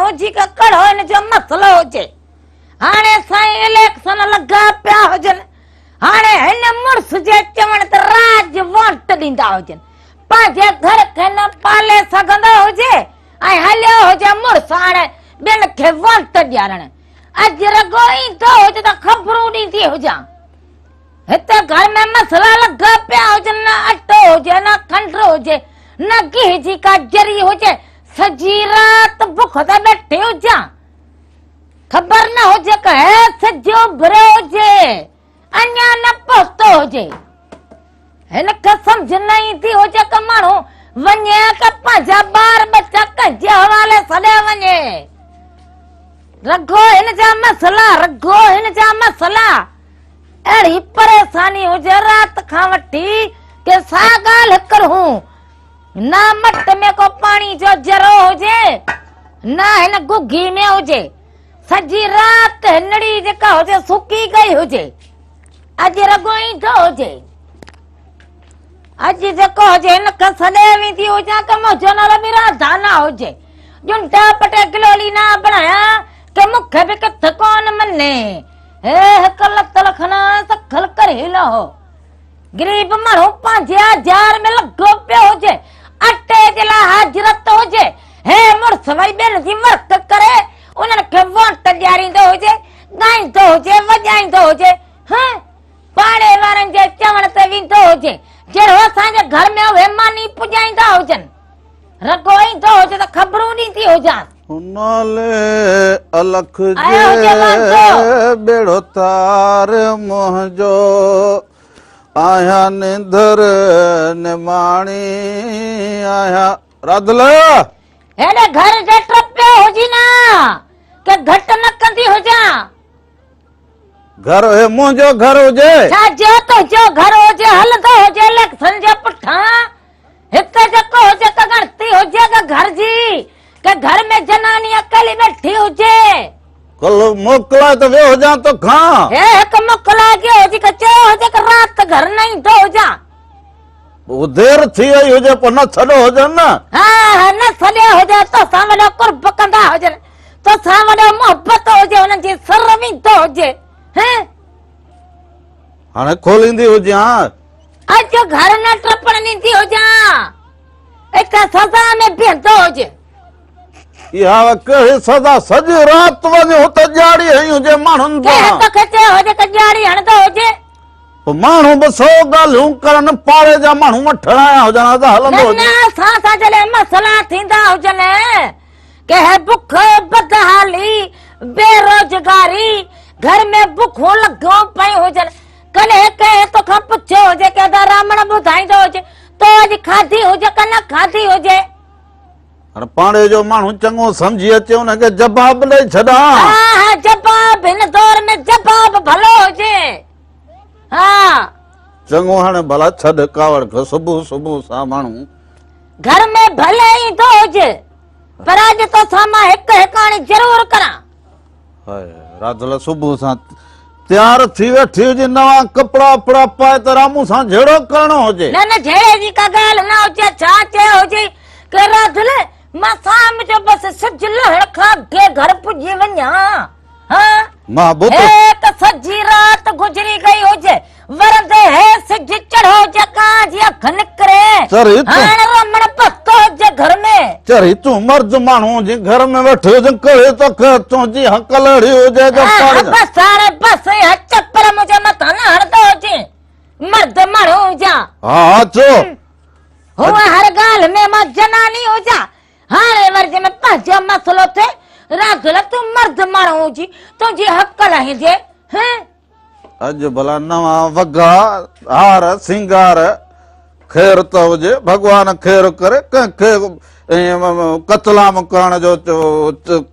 هجي ڪه ڪهڙو هن جو مسئلو هجي. هاڻي سائين اليڪشن لڳا پيا هجن. هاڻي هن مڙس جي چوڻ تي راڄ ووٽ ڏيندا هجن. پنهنجي گهر کي نه پالي سگهندو هجي ۽ هليو هجي مڙس هاڻي ٻين کي ووٽ ڏيارڻ. اڄ رڳو ايندو هجي ته خبرون ڏيندي هجان. هتي گهر ۾ مسئلا لڳا پيا هجن، نه اٽو هجي، نه کنڊ هجي، نه گيهه جي ڪا ذري هجي، سڄي رات بک تي ويٺي هجان. خبر نه هجي ته هي سج اڀريو هجي، اڃا نه پهتو هجي. هن کي سمجهه نه ايندي هجي ته ماڻهو وڃي ته پنهنجا ٻار ٻچا ڪنهن جي حوالي ڇڏي وڃي. رڳو هن جا مسئلا، رڳو هن جا مسئلا. اهڙي پريشاني هجي رات کان وٺي ڪي سا ڳالهه ڪرهون. نه مٽ ۾ ڪو پاڻي جو ذرو هجي، نه هن گگهي ۾ هجي. سڄي رات هنڙي جيڪا هجي سڪي گئي هجي. اڄ رڳو ايندو هجي. اڄ جيڪو هجي هن کي سڏي ويندي هجان ته منهنجو نالو به راڌا نه هجي. ڄنڊا پٽي گلولي نه بڻايان ڪي مون کي به ڪٿ ڪونه مڃي. هي هڪ لت لکنا سکل ڪري لهو. غريب ماڻهو پنهنجي آزار ۾ لڳو پيو هجي، اٽي جي لاء حاجرت هجي، هي مڙس وري ٻين جي ورڪ ڪري انهن کي ووٽ ڏياريندو هجي، ڳائيندو هجي، وڄائيندو هجي، هه پاڙي وارن جي چوڻ تي ويندو هجي، جهڙو اسان جي گهر ۾ اهي ماني پڄائيندا هجن. رڳو ايندو هجي ته خبرون ڏيندي هجانس. نالي الک جي ٻيڙو تار منهنجو آهيان نندر نماڻي آهيان راڌل. هيڏي گهر جي ٽپيو هجي نه ڪي گهٽ نه ڪندي هجان. گهر هي منهنجو گهر هجي. ڇا جو تنهنجو گهر هجي هلندو هجي اليڪشن جي پٺان. هڪ جيڪو هجي ته ڳڻتي هجي ڪه گهر جي ڪه گهر ۾ جناني اڪيلي ويٺي هجي. ڪل موڪلائي ته ويو هجان توکان. هي هڪ موڪلائي گيو هجي ڪه چيو هجي ڪه رات گهر نه ايندو هجان. پوء دير ٿي وئي هجي پوء نه ڇڏيو هجن نه. ها ها نه ڇڏيو هجي توسان وڏو قرب ڪندا هجن توسان وڏو محبت هجي هنن جي سر ويندو هجي هين. هاڻي کوليندي هجان. اڄ گهر نه ٽپڻ ڏيندي هجان، اتي سزا ۾ بيهندو هجي. اها ڪهڙي سزا، سڄي رات وڃي هت ڄاڙي هنئي هجي ماڻهن سان. ڪنهن توکي چيو هجي ته ڄاڙي هڻندو هجي. پوء ماڻهو به سو ڳالهيون ڪرن، پاڙي جا ماڻهو وٺڻ آيا هجن ها ته هلندو هجي. نه نه اسان سان جڏهن مسئلا ٿيندا هجن، ڪنهن بک، بدحالي، بيروزگاري، گهر ۾ بکون لڳيون پيون هجن، ڪڏهن ڪنهن توکان پڇيو هجي ڪي ادا رامڻ ٻڌائيندو هجي تو اڄ کاڌي هجي ڪه نه کاڌي هجي. هاڻ پاڙي جو ماڻهو چڱو سمجهي اچي ان کي جواب ڏئي ڇڏان. ها ها جواب هن دور ۾ جواب ڀلو هجي ها. چڱو هاڻي ڀلا ڇڏ ڪاوڙ کي صبح صبح سان ماڻهو. گهر ۾ ڀلي ايندو هجي پر اڄ توسان مان هڪ هڪاڻي ضرور ڪران. هاء راڌل صبح سان تيار ٿي ويٺي هجي نوان ڪپڙا وپڙا پائي ته رامو سان جهيڙو ڪرڻو هجي. نه نه جهيڙي جي ڪا ڳالهه نه هجي ڇا چيو هجي ڪي راڌل مان شام جو بس سج لهڻ کان اڳي گهر پڄي وڃان ها. مان به ته. هي ته سڄي رات گذري گئي هجي ورندي هي سج چڙهيو هجي ڪانء جي اک نڪري چري تون. هاڻ رمڻ پختو هجي گهر ۾. چري تون مرد ماڻهو هجين گهر ۾ ويٺي هجين ڪهڙي توکي تنهنجي هڪل اهڙي هجي جو پاڙي جا. بس هاڻي بس اها چپل منهنجي مٿان نه هڻندو هجين مرد ماڻهو هجان. ها ها ڇو. هونء هر ڳالهه ۾ مان جناني هجان هاڻي وري جنهن ۾ پنهنجو مسئلو ٿئي راڌل تون مرد ماڻهو هجين تنهنجي هڪل هجي هين. اڄ ڀلا نوان وڳا، هار، سينگار، خير ته هجي، ڀڳوان خير ڪري، ڪنهن کي ائين قتلام ڪرڻ جو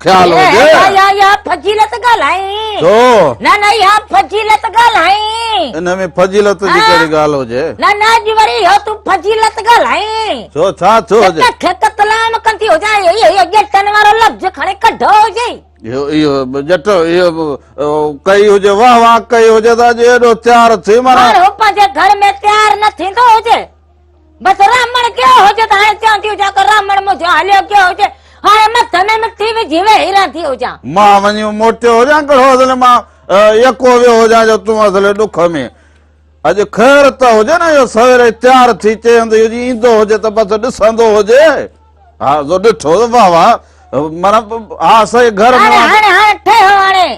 خيال هجي. اها اها فضيلت ڳالهائين. ڇو؟ نه نه اها فضيلت ڳالهائين. ان ۾ فضيلت جي ڪهڙي ڳالهه هجي؟ نه نه اڄ وري اهو تون فضيلت ڳالهائين. ڇو ڇا ٿيو هجي؟ ڪنهن کي قتلام ڪندي هجان اهو ڄٽن وارو لفظ کڻي ڪڍو هجي. اهو اهو ڄٽ اهو ڪئي هجي واهه واهه ڪئي هجي ته اڄ ايڏو تيار ٿي معنيٰ. ماڻهو پنهنجي گهر ۾ تيار نه ٿيندو هجي. بس رامڻ گيو هجي ته هاڻي چوندي هجان ته رامڻ منهنجو هليو گيو هجي. هاڻي مٿ ۾ مٺي وجهي ويهي رهندي هجان. مان وڃي موٽيو هجان ڪهڙو اصل مان يڪو ويو هجان جو تون اصل ڏک ۾. اڄ خير ته هجي نه اهو سوير ئي تيار ٿي چيندي هجي ايندو هجي ته بس ڏسندو هجي. ها جو ڏٺو ته واهه واهه معنيٰ ها صحيح گهر ۾ هاڻي هاڻي هاڻي ٺهيو هاڻي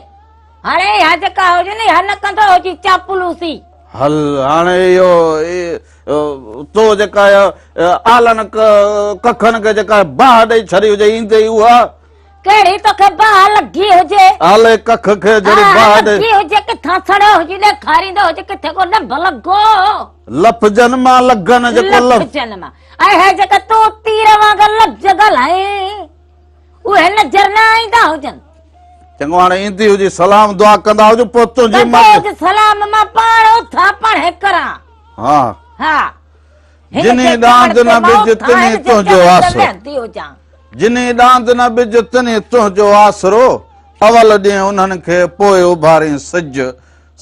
هاڻي اها جيڪا هجي نه اها نه ڪندو هجي چاپلوسي. هل هاڻي اهو تو جيڪا آلن ڪکن کي جيڪا باهه ڏئي ڇڏي هجي ايندي ئي اها. ڪهڙي توکي باهه لڳي هجي. آلي ڪک کي جهڙي باهه ڏئي. لڳي هجي ڪٿان سڙيو هجي ڏيکاريندو هجي ڪٿي ڪو ڏنڀ لڳو. لفظن مان لڳن جيڪو لفظ. لفظن مان ۽ هي جيڪا تون تير وانگر لفظ ڳالهائين اهي نظر نه ايندا هجن. چڱو هاڻي ايندي هجي سلام دعا ڪندا هجون پوء تنهنجي مرضي. ڪندو سلام مان پاڻ اٿان پاڻهي ڪران. ها. ها. جنهي ڏاند نه ٻج تنهي تنهنجو آسرو. جنهي ڏاند نه ٻج تنهي تنهنجو آسرو. اول ڏينهن انهن کي پوء اڀارين سج.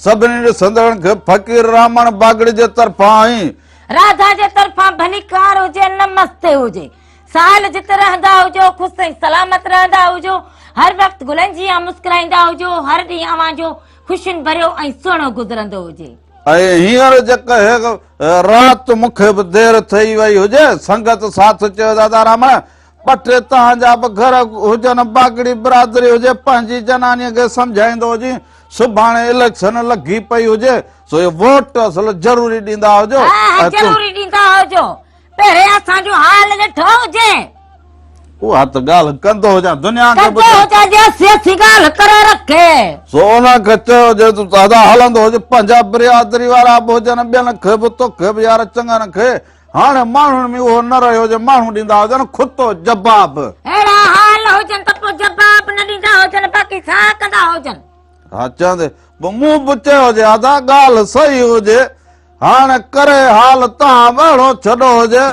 سڀني ڏسندڙن کي فقير رامڻ باگڙي جي طرفان ۽. راڌا جي طرفان ڀليڪار هجي نمستي هجي. سال جت رهندا هجو خوش ۽ سلامت رهندا هجو. هر وقت گلن جيان مسڪرائيندا هجو. هر ڏينهن اوهان جو خوشين ڀريو ۽ سهڻو گذرندو هجي. ۽ هينئر جيڪڏهن رات مون کي به دير ٿئي وئي هجي، سنگت ساٿ چيو دادا رامڻ، ٻه ٽي توهان جا به گهر هجن، باگڙي برادري هجي، پنهنجي جنانيء کي سمجهائيندو هجين، سڀاڻي اليڪشن لڳي پئي هجي، سو اهي ووٽ اصل ضروري ڏيندا هجو. ها ها ضروري ڏيندا هجو. پهرين اسان جو حال ڏٺو هجي. اها ته ڳالهه ڪندو هجان دنيا کي ڪندو هجان جي سياسي ڳالهه ڪري رکي. سو ان کي چيو هجي ته ادا هلندو هجي پنهنجا برادري وارا به هجن ٻين کي به توکي به يار چڱن کي هاڻي ماڻهن ۾ اهو نه رهيو جي ماڻهو ڏيندا هجن کتو جباب. اهڙا حال هجن ته پوء جباب نه ڏيندا هجن باقي ڇا ڪندا هجن. ها چوندي پوء مون به چيو هجي ادا ڳالهه صحيح هجي هاڻ ڪري حال تان اهڙو ڇڏو هجي،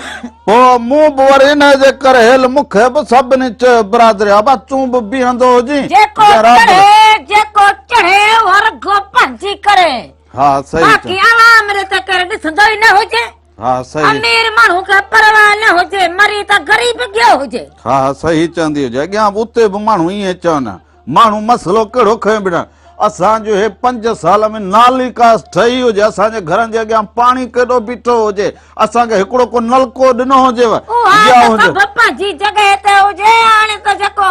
پوء مون به وري انهيء جي ڪري هيل مون کي به سڀني چيو برادري ابا تون به بيهندو هجين جيڪو چڙهي جيڪو چڙهي اهو رڳو پنهنجي ڪري. ها صحيح باقي عوام ري ته ڪير ڏسندو ئي نه هجي. ها صحيح امير ماڻهو کي پرواهه نه هجي مري ته غريب گيو هجي. ها صحيح چوندي هجي اڳيان به اتي به ماڻهو ائين چون. ماڻهو مسئلو ڪهڙو کنيو بيٺا آهن. اسان جو هي 5 سال ۾ نالي ڪا ٺهي هجي، اسان جي گهرن جي اڳيان پاڻي ڪيڏو بيٺو هجي، اسان کي هڪڙو ڪو نلڪو ڏنو هجيو اها يا ته هجي. سڀ پنهنجي جڳهه تي هجي، هاڻي ته جيڪو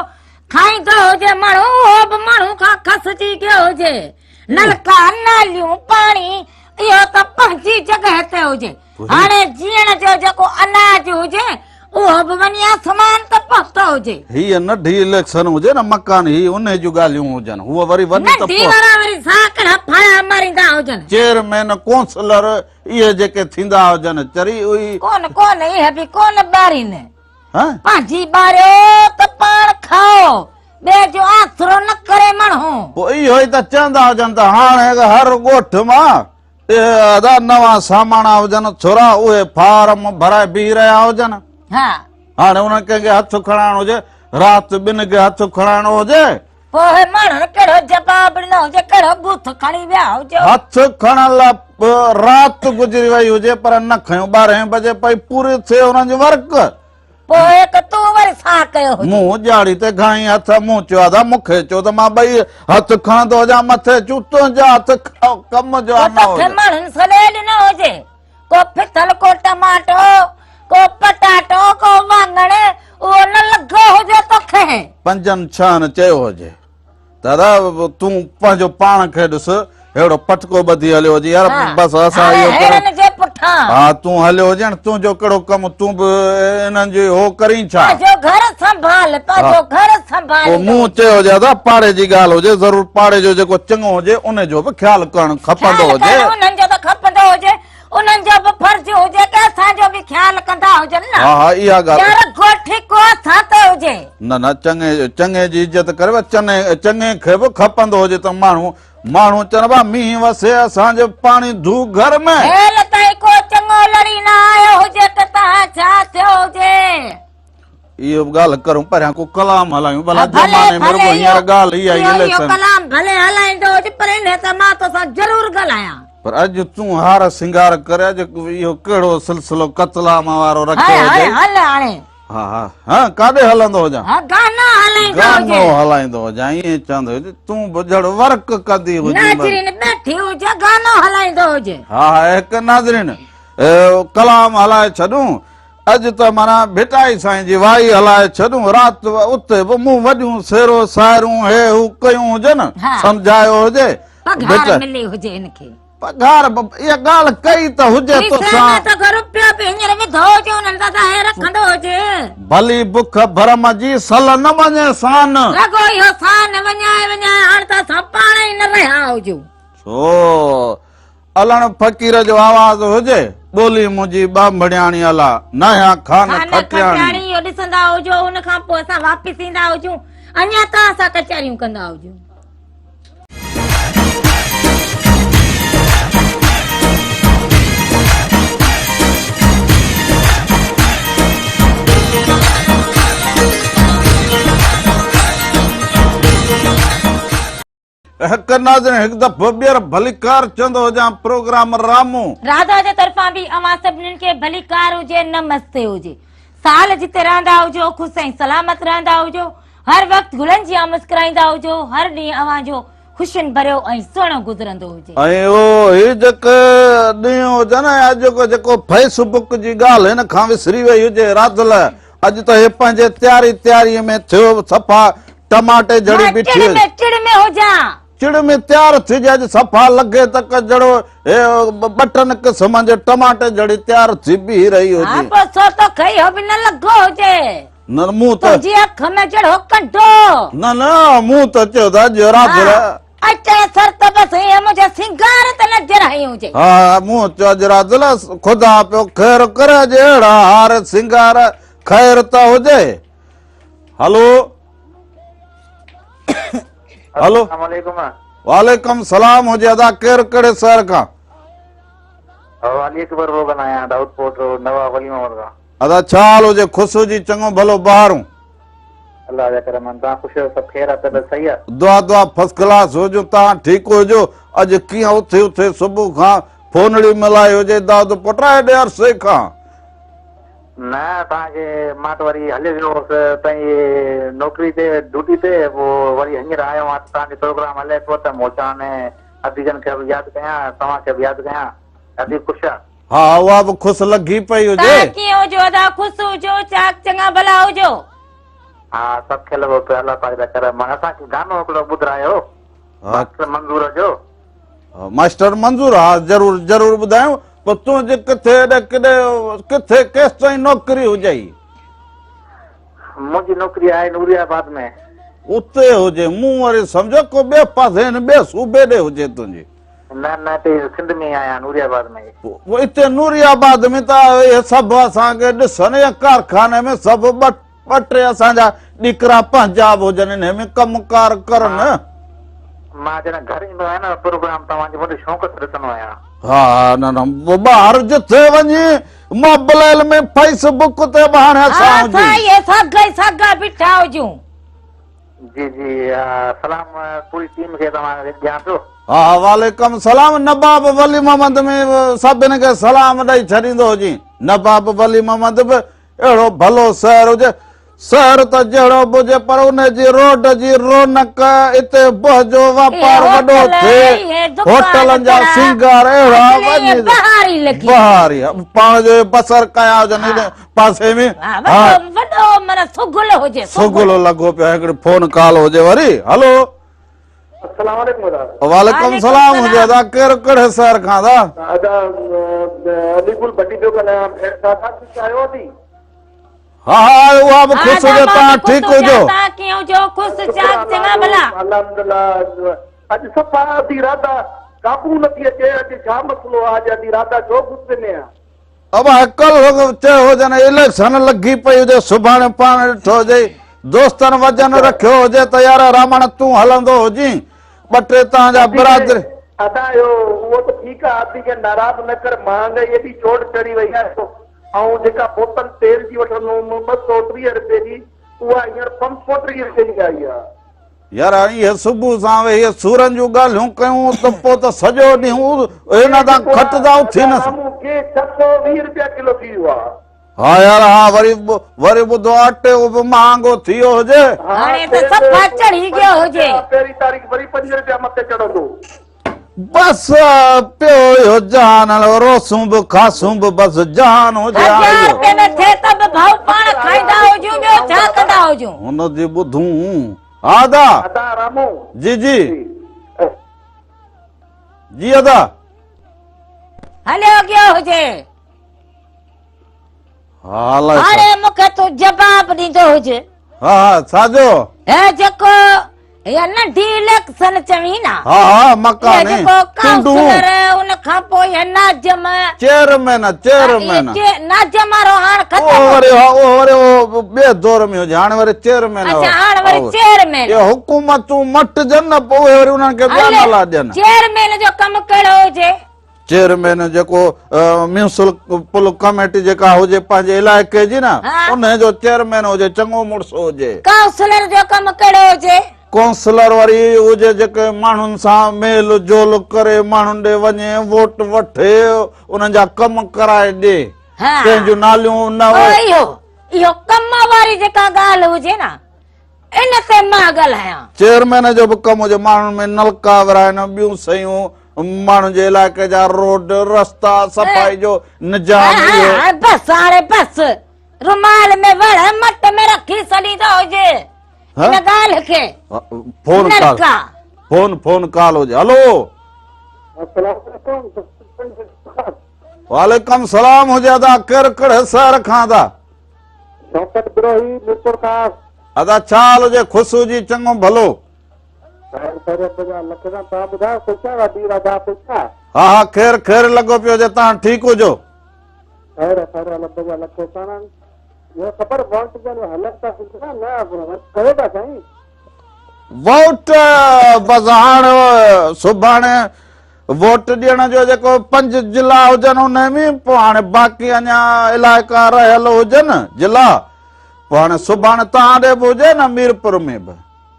کائيندو هجي ماڻهو اهو به ماڻهو کان کسجي گيو هجي. نلڪا، ناليون، پاڻي اهو ته پنهنجي جڳهه تي هجي. هاڻي جيئڻ جو جيڪو اناج هجي اهو به وڃي آسمان تي پهتو هجي. هيء ننڍي اليڪشن هجي نه مڪان هي انهي جون ڳالهيون هجن. هوء وري وڏي ته ننڍي وارا وري ساڪڙا ڦاڙا ماريندا هجن. چيئرمين ڪونسلر اهي جيڪي ٿيندا هجن چري اهي. ڪونه ڪونه اهي به ڪونه ٻارين. ها؟ پنهنجي ٻاريو ته پاڻ کائو ٻئي جو آسرو نه ڪري ماڻهو. پوء اهو ئي ته چوندا هجن ته هاڻي هر ڳوٺ مان اهي ادا نوان ساماڻا هجن ڇورا اهي فارم ڀرائي بيهي رهيا هجن. ها. هاڻي انهن ڪنهن کي هٿ کڻائڻو هجي رات ٻن کي هٿ کڻائڻو هجي. پوء ماڻهن ڪهڙو جواب ڏنو هجي ڪهڙو ٻوٿ کڻي ويا هجو. هٿ کڻڻ لاء رات گذري وئي هجي پر نه کنيو 12 بجي پئي پوري ٿئي انهن جي ورڪ. پوء هڪ تون وري ڇا ڪيو هجي؟ مون ڄاڙي تي گهڻي هٿ مون چيو ادا مون کي چيو ته مان ٻئي هٿ کڻندو هجان مٿي چون تنهنجا هٿ ڪم جو پوء نه توکي هجي. ماڻهن سڏي ڏنو هجي ڪو ڦٿل ڪو ٽماٽو ڪو پٽاٽو ڪو واڱڻ اهو نه لڳو هجي توکي. پنجن ڇهن چيو هجي. دادا تون پنهنجو پاڻ کي ڏس اهڙو پٽڪو ٻڌي هليو هجي يار بس اسان اهو هيڙن جي پٺان ها تون هليو هجين تنهنجو ڪهڙو ڪم تون به انهن جو هو ڪرين ڇا پنهنجو گهر سنڀال پنهنجو گهر سنڀال پوء مون چيو هجي ادا پاڙي جي ڳالهه هجي ضرور پاڙي جو جيڪو چڱو هجي ان جو به خيال ڪرڻ کپندو هجي انهن جو ته کپندو هجي انهن جو به فرض هجي ته اسان جو به خيال ڪندا هجن نه. ها ها اها ڳالهه. يار ڳوٺ ڪو اسان تي هجي. نه نه چڱي چڱي جي عزت ڪري ڀا چڱي چڱي کي به کپندو هجي ته ماڻهو ماڻهو چون ڀا مينهن وسي اسان جو پاڻي ڌو گهر ۾. هيل تائين ڪو چڱو لڙي نه آيو هجي ته تهان ڇا ٿيو هجي. اهو به ڳالهه ڪرون پريان ڪو ڪلام هلايون ڀلا زماني ۾ رڳو هينئر ڳالهه اها ئي اليڪشن. اهو ڪلام ڀلي هلائيندو هجي پر انهي تي مان توسان ضرور ڳالهايان. پر اڄ تون هار سينگار ڪري اڄ اهو ڪهڙو سلسلو قتلام وارو رکيو هاء هجئي. هل هاڻي. ها ها ها ڪاڏي هلندو هجان؟ ها گانو هلائيندو هجي. گانو هلائيندو هجان ائين چوندو هجي تون به جھڙ ورڪ ڪندي هجين. ناظرين ٻيٺي هجي گانو هلائيندو هجي. ها ها هڪ ناظرين ڪلام هلائي ڇڏون اڄ ته معنيٰ ڀٽائي سائين جي وائي هلائي ڇڏون رات اتي به مون وڏيون سيرو سائرون هي هو ڪيون هجن سمجهايو هجي پگهار ملي هجي هن کي. پگهار به اها ڳالهه ڪئي ته هجي توسان. ته گهر رپيو به هينئر وڌو هجي انهن سان ته هي رکندو هجي. ڀلي بک ڀرم جي سل نه وڃي سان. رڳو اهو سان وڃائي وڃائي هاڻ ته اسان پاڻ ئي نه رهيا هجون. سو علڻ فقير جو آواز هجي ٻولي منهنجي ٻانڀڻياڻي الا ناهيان خان کٽياڻي. اهو ڏسندا هجو ان کان پوء اسان واپس ايندا هجون اڃا توهان سان ڪچهريون ڪندا هجون. هڪ ناظرين هڪ دفعو ٻيهر ڀليڪار چوندو هجان پروگرام رامو. راڌا جي طرفان به اوهان سڀنين کي ڀليڪار هجي نمستي هجي سال جتي رهندا هجو خوش ۽ سلامت رهندا هجو هر وقت گلن جيان مسڪرائيندا هجو، هر ڏينهن اوهان جو خوشين ڀريو ۽ سهڻو گذرندو هجي. ۽ اهو هي جيڪي ڏينهن هجن ۽ اڄ جيڪو فيس بڪ جي ڳالهه هن کان وسري وئي هجي راڌل اڄ ته هي پنهنجي تياري تياري ۾ ٿيو صفا ٽماٽي جھڙي مان بيٺي چڙ هجي. ۾ چڙ ۾ هجان. چڙ ۾ تيار ٿجي اڄ صفا لڳي ته ڪه جھڙو هي ٻه ٽن قسمن جي ٽماٽي جھڙي تيار ٿي بيهي رهي ها هجي. پوء سو توکي اهو به نه لڳو هجي. نه نه مون ته. تنهنجي اک ۾ جهڙو ڪنڊو. نه نه مون ته چيو ته اڄ رات ها اچڻ سر ته بس ائين منهنجي سينگار تي نظر هنئي هجي. ها مون چيو اڄ رات لاء خدا پيو خير ڪري اڄ اهڙا هار سينگار خير ته هجي. هلو هلو. السلام عليڪم. وعليڪم سلام هجي ادا ڪير ڪهڙي شهر کان؟ علي اڪبر پيو ڳالهايان دائود پوٽ روڊ نواب ولي محمد کان. ادا ڇا حال هجي خوش هجي چڱو ڀلو بهارون. الله جا ڪرم آهن توهان خوش آهيو سڀ خير آهي طبيعت صحيح آهي. دعا دعا فرسٽ ڪلاس هجون توهان ٺيڪ هجو اڄ ڪيئن اٿي اٿي صبح کان فونڙي ملائي هجي دائود پٽ هيڏي عرصي کان. نه توهان کي مان ته وري هليو ويو هوس پنهنجي نوڪري تي ڊيوٽي تي پوء وري هينئر آيو آهيان ته توهان جو پروگرام هلي پيو ته مون چيو عزيزن کي به ياد ڪيان توهان کي به ياد ڪيان عزيز خوش آهي. ها اها به خوش لڳي پئي هجي. توهان ڪيئن هجو ادا خوش هجو چاڪ چڱا ڀلا هجو. ها سڀ کيل لڳو پيو الله پاڪ جا ڪرم آهن اسان کي گانو هڪڙو ٻڌرايو ماسٽر منظور جو. ماسٽر منظور ها ضرور ضرور ٻڌايون پر تنهنجي ڪٿي ايڏي ڪڏي ڪٿي ڪيستائين نوڪري هجئي. منهنجي نوڪري آهي نوري آباد ۾. اتي هجي مون وري سمجهيو ڪو ٻئي پاسي هن ٻئي صوبي ڏي هجي تنهنجي. نه نه اتي سنڌ ۾ ئي آهيان نوري آباد ۾ ئي. پوء اتي نوري آباد ۾ ته اهي سڀ اسان کي ڏسن يا ڪارخاني ۾ سڀ ٻه ٽي اسان جا ڏيڪرا پنهنجا به هجن انهي ۾ ڪم ڪار ڪرن. مان جڏهن گهر ايندو آهيان نه پروگرام توهان جو وڏي شوق سان ڏسندو آهيان. ها ها نه نه ٻاهر جٿي وڃي موبلائل ۾ فيس بڪ تي به هاڻي اسان هجون. ها اسان اهي ساڳا ئي ساڳا بيٺا هجون. جي جي سلام پوري ٽيم کي توهان کي ڏيان پيو. ها وعليڪم سلام نباب ولي محمد ۾ سڀن کي سلام ڏئي ڇڏيندو هجين نباب ولي محمد به اهڙو ڀلو شهر هجي شهر ته جهڙو به هجي پر ان جي روڊ جي رونق اتي بهه جو واپار وڏو ٿئي هوٽلن جا سينگار اهڙا وڃي بهاري پاڻ جو بصر ڪيا هجن پاسي ۾ ها وڏو معنيٰ سگل هجي سگل لڳو پيو هڪڙي فون ڪال هجي وري هلو السلام عليڪم ادا وعليڪم سلام هجي ادا ڪير ڪهڙي شهر کان ادا ادا علي گل ڀٽي پيو ڳالهايان دادا خوش آهيو ادي ها ها اها به خوش هجي تان ٺيڪ هجو تان ڪيئن هجو خوش چاڪ چڱا ڀلا الحمدلله اڄ صفا ادي راڌا قابو نٿي اچي اڄ ڇا مسئلو آ اڄ ادي راڌا ڇو غصي ۾ آ ابا ڪلهه چيو هجن اليڪشن لڳي پئي هجي سڀاڻي پاڻ ڏٺو هجي دوستن وزن رکيو هجي ته يار رامڻ تون هلندو هجين ٻه ٽي تان جا برادري. ادا اهو اهو ته ٺيڪ آ ادي کي ناراض نه ڪر مهانگائي ايڏي چوٽ چڙهي وئي آهي ۽ جيڪا بوتل تيل جي وٺندو هوم 230 رپئي جي اها هينئر 530 رپئي جي آئي آ. يار اهي صبح سان ويهي سورن جون ڳالهيون ڪيون ته پوء ته سڄو ڏينهن هن تان کٽ تان اٿي نه سگهون. گيهه 620 رپيا ڪلو ٿي ويو آهي. ها يار ها وري وري ٻڌو اٽي به مهانگو ٿي ويو هجي. هاڻي ته صفا چڙهي ويو هجي. پهرين تاريخ وري 5 رپيا مٿي چڙهندو. بس پيو اهو جهان هلو روسون به کاسون به بس جهان هجي ها هزار رپئي ۾ ٿئي ته به ڀائو پاڻ کائيندا هجون ٻيو ڇا ڪندا هجون. هن جي ٻڌون ها ادا. ادا رامو. جي جي جي ادا. هليو گيو هجي. ها الائي ڇا. هاڻي مون کي تون جواب ڏيندو هج. ها ها ڇا جو؟ هي جيڪو هي ننڍي اليڪشن چوين نه. ها ها مڪاني هي جيڪو چونڊون. ڪائونسلر ان کان پوء هي ناظم. Chairman chairman. ناظم وارو هاڻ ختم. اهو وري ها اهو وري اهو ٻئي دور ۾ هجي هاڻي وري چيئرمين. اڇا هاڻ وري چيئرمين. اهي حڪومتون مٽجن نه پوء اهي وري انهن کي ٻيا نالا ڏين. چيئرمين جو ڪم ڪهڙو هجي؟ چيئرمين جيڪو ميونسپل ڪميٽي جيڪا هجي پنهنجي علائقي جي نه انهي جو چيئرمين هجي چڱو مڙس هجي. ڪائونسلر جو ڪم ڪهڙو هجي؟ ڪائونسلر وري هجي جيڪي ماڻهن سان ميل جول ڪري ماڻهن ڏي وڃي ووٽ وٺي انهن جا ڪم ڪرائي ڏي ڪنهن جون ناليون نه. اهو اهو ڪم واري جيڪا ڳالهه هجي نه ان تي مان ڳالهايان. چيئرمين جو به ڪم هجي ماڻهن ۾ نلڪا ورهائڻ ٻيون شيون ماڻهن جي علائقي جا روڊ رستا صفائي جو نظام اهو. ها بس هاڻي بس رومال ۾ وڙ مٽ ۾ رکي ڇڏيندو هجي ان ڳالهه کي. Phone call phone phone call هجي هلو. السلام عليڪم. وعليڪم سلام هجي ادا ڪير ڪهڙي شهر کان ادا؟ شوڪت بروهي ميرپور خاص. ادا ڇا حال هجي خوش هجي چڱو ڀلو. خير خيريت بجا لک سان توهان ٻڌايو خوش آهيو ادي راڌا خوش آ. ها ها خير خير لڳو پيو هجي توهان ٺيڪ هجو. خير خير الله بجا لک سان اها خبر ووٽ جا هلن ٿا سلسلا نه ڪيو ٿا سائين. ووٽ بس هاڻ سڀاڻي ووٽ ڏيڻ جو جيڪو پنج ضلع هجن ان ۾ پوء هاڻي باقي اڃا علائقا رهيل هجن ضلع پوء هاڻي سڀاڻي توهان ڏي به هجي نه ميرپور ۾ به.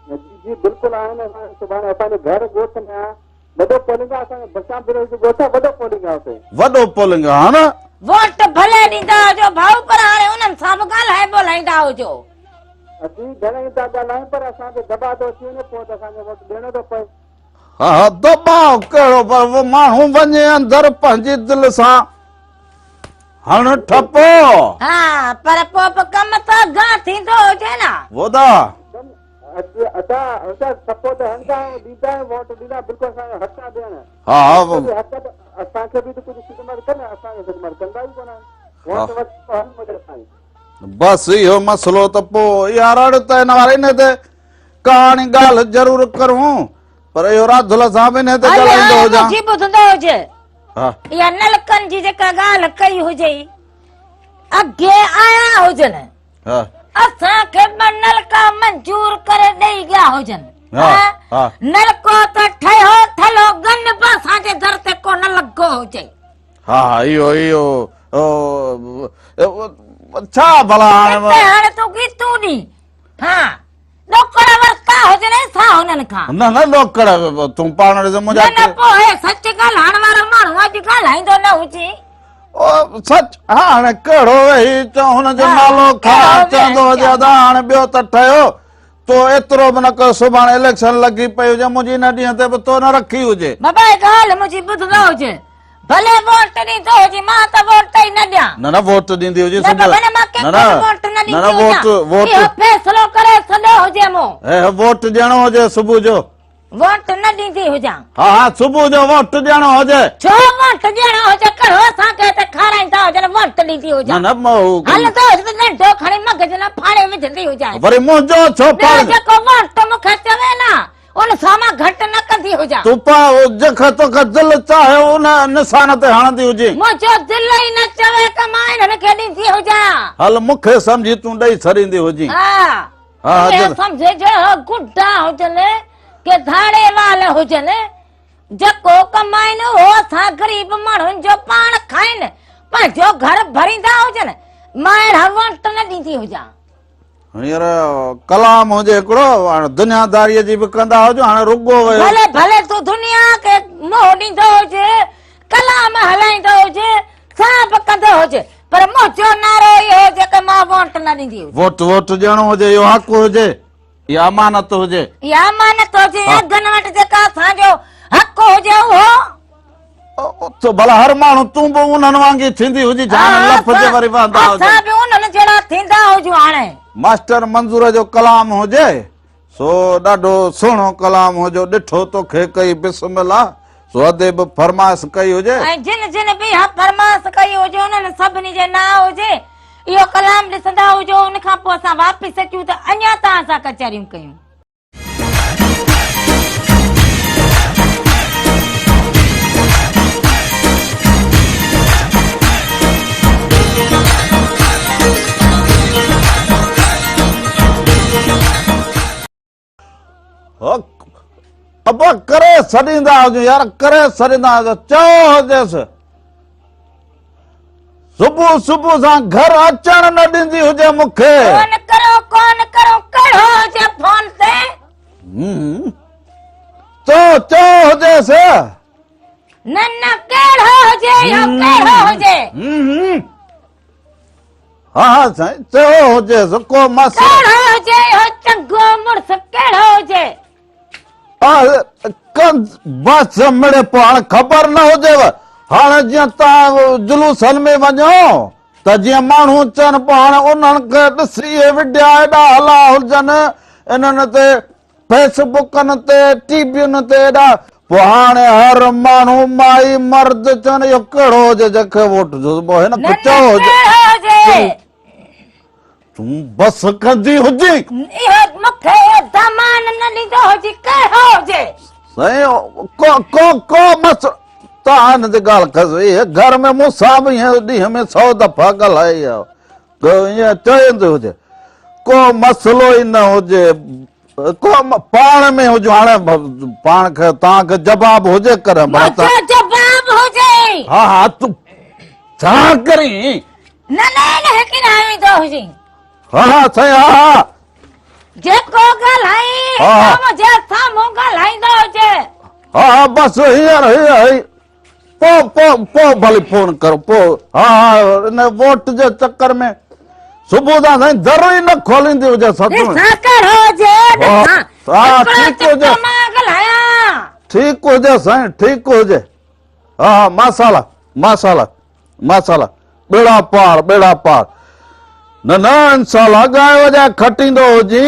جي جي بلڪل آهن اسان سڀاڻي اسان جو گهر ڳوٺ ۾ آهي وڏو پولنگ آهي اسان جو بشام بروهي جو ڳوٺ آهي وڏو پولنگ آهي اتي. وڏو پولنگ آهي ها نه. ووٽ ڀلي ڏيندا هجو ڀائو پر هاڻي انهن سان به ڳالهائي ٻولهائيندا هجو. اسين گهڻي ئي ٿا ڳالهايون پر اسان تي دٻاء ٿو اچي وڃي پوء ته اسان کي ووٽ ڏيڻو ٿو پئي. ها ها دٻاء ڪهڙو پر ماڻهو وڃي اندر پنهنجي دل سان هڻ ٺپو. ها پر پوء به ڪم ته اڳيان ٿيندو هجي نه. ودا. ادا ادا ٺپو ته هڻندا آهيون ڏيندا آهيون ووٽ ڏيندا بلڪل اسان جو حق آهي ڏيڻ. ها ها حق ته اسان کي به ته ڪجهه خدمت ڪن اسان کي خدمت ڪندا ئي ڪونه ووٽ وٺ هڻ مگر سائين. بس اهو مسئلو ته پوء اها رڙ ته هن واري ان تي ڪهاڻي ڳالهه ضرور ڪرون پر اهو راڌل سان به انهي تي ڳالهائيندو هجان. جي ٻڌندو هجي. ها. اها نلڪن جي جيڪا ڳالهه ڪئي هجي اڳي آيا هجن. ها. اسان کي ٻه نلڪا منظور ڪري ڏئي ويا هجن. ها ها. نلڪو ته ٺهيو ٺلهو گن به اسان جي در تي ڪونه لڳو هجي. ها ها اهو اهو ڇا ڀلا هاڻي هتي هاڻي تون گيتون ڏي ها ڏوڪڙ ورتا هجن سا هنن کان نه نه ڏوڪڙ تون پاڻ ڏس منهنجا نه نه پوء هي سچ ڳالهائڻ وارو ماڻهو اڄ ڳالهائيندو نه هجي او سچ ها هاڻي ڪهڙو ويهي چئون هن جو نالو کان چوندو هجي ادا هاڻي ٻيو ته ٺهيو تو ايترو به نه ڪيو سڀاڻي اليڪشن لڳي پئي هجي منهنجي ان ڏينهن تي به تو نه رکي هجي. بابا هي ڳالهه منهنجي ٻڌندو هجي ڀلي ووٽ ڏيندو هجي مان ته ووٽ ئي نه ڏيان. نه نه ووٽ ڏيندي هجي نه بابا نه مان ڪنهن کي به ووٽ نه ڏيندي هجان اهو فيصلو ڪري ڇڏيو هجي مون. هي ووٽ ڏيڻو هجي صبح جو. ووٽ نه ڏيندي هجان. ها ها صبح جو ووٽ ڏيڻو هجي. ڇو ووٽ ڏيڻو هجي ڪهڙو اسان کي هتي کارائيندا هجن ووٽ ڏيندي هجان. نه نه هلندو هجي ته ڏنڊو کڻي مغز نه ڦاڙي وجهندي هجان. وري منهنجو ڇو ڦاڙ. ٻيو جيڪو ووٽ مون کي چوي نه ان سان مان گهٽ نه ڪندي هجان. تون پا جيڪا توکي دل چاهي ان نشان تي هڻندي هجين. منهنجو دل ئي نه چوي ته مان انهن کي ڏيندي هجان. هل مون کي سمجهي تون ڏئي ڇڏيندي هجين. ها ها اهي سمجهي جو گڊا هجن ڪي ڌاڙي وال هجن جيڪو ڪمائن اهو اسان غريب ماڻهن جو پاڻ کائن پنهنجو گهر ڀريندا هجن مان اهڙا ووٽ نه ڏيندي هجان. هينئر ڪلام هجي هڪڙو هاڻي دنياداريء جي به ڪندا هجو هاڻي رڳو ويو. ڀلي ڀلي تون دنيا کي منهن ڏيندو هج ڪلام هلائيندو هج سڀ ڪندو هج. پر منهنجو نعرو اهو هجي ته مان ووٽ نه ڏيندي هجان. ووٽ ووٽ ڏيڻو هجي اهو حق هجي اها امانت هجي. اها امانت هجي اگهن وٽ جيڪا اسان جو حق هجي اهو. ته ڀلا هر ماڻهو تون به انهن وانگي ٿيندي هجي ڇا هاڻي لف جي وري وهندا هجن. اسان به انهن جهڙا ٿيندا هجون هاڻي. ماسٽر منظور جو ڪلام هجي سو ڏاڍو سهڻو ڪلام هجو ڏٺو توکي ڪئي بسم الله سو ادي به فرمائش ڪئي هجي. ۽ جن جن به اها فرمائش ڪئي هجي انهن سڀني جي نانء هجي اهو ڪلام ڏسندا هجو ان کان پوء اسان واپس اچون ته اڃا توهان سان ڪچهريون ڪيون. ابا ڪري سڏيندا هجون يار ڪري سڏيندا هجون چئو هجيس صبح صبح سان گهر اچڻ نه ڏيندي هجي مونکي فون ڪرو ڪون ڪرو ڪهڙو هجي فون تي چئو چئو هجيس نه نه ڪهڙو هجي اهو ڪهڙو هجي ها ها سائين چيو هجيس ڪو مس ڪهڙو هجي اهو چڱو مڙس ڪهڙو هجي بس مڙي پوء هاڻي خبر نه هجيو هاڻي جيئن توهان جلوسن ۾ وڃو ته جيئن ماڻهو چون پوء هاڻي انهن کي ڏسي اهي وڊيا ايڏا هلا هجن انهن تي فيس بڪن تي ٽي وين تي ايڏا پوء هاڻي هر ماڻهو مائي مرد چون اهو ڪهڙو هجي جنهن کي ووٽ ڏبو هن کي چئو هجي تون بس ڪندي هجي اهو مونکي اهو دامان نه ڏيندو هجي ڪهڙو هجي سائين ڪو ڪو ڪو مس تان هن جي ڳالهه کس اهي گهر ۾ مون سان به ائين ڏينهن ۾ سو دفعا ڳالهائي آ ائين چوندو هجي ڪو مسئلو ئي نه هجي ڪو پاڻ ۾ هجو هاڻي پاڻ کي توهان کي جواب هجي ڪڏهن ڀلا تان جواب هجي ها ها تون ڇا ڪرين نه نه نه هڪ نه ويندو هجي ها ها سائين ها ها جيڪو ڳالهائي منهنجي سامهون ڳالهائيندو هجي ها ها بس هينئر هينئر پو پو پو ڀلي فون ڪر پو ها ها ان ووٽ جي چڪر ۾ صبح سان سائين در ئي نه کوليندي هجي سچ ۾ ڏسان ڪهڙو هجي ڏسان ها ٺيڪ هجي مان ڳالهايان ٺيڪ هجي سائين ٺيڪ هجي ها ها ماشاءالله ماشاءالله ماشاءالله ٻيڙا پار ٻيڙا پار نه نه انشاءالله ڳائي وڄائي کٽيندو هجي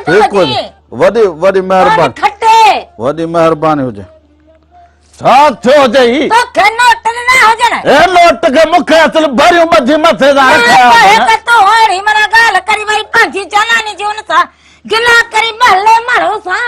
ٺيڪ هجي وڏي وڏي مهرباني کٽي وڏي مهرباني هجي ڇا ٿيو هجي هي توکي نوٽ ڏنا هجن اي نوٽ کي مونکي اصل ڀريون ٻڌي مٿي سان رکيا هڪ تو هاڻي منا ڳالهه ڪري وري پنهنجي جاناني جي ان سان گلا ڪري محلي ماڻهو سان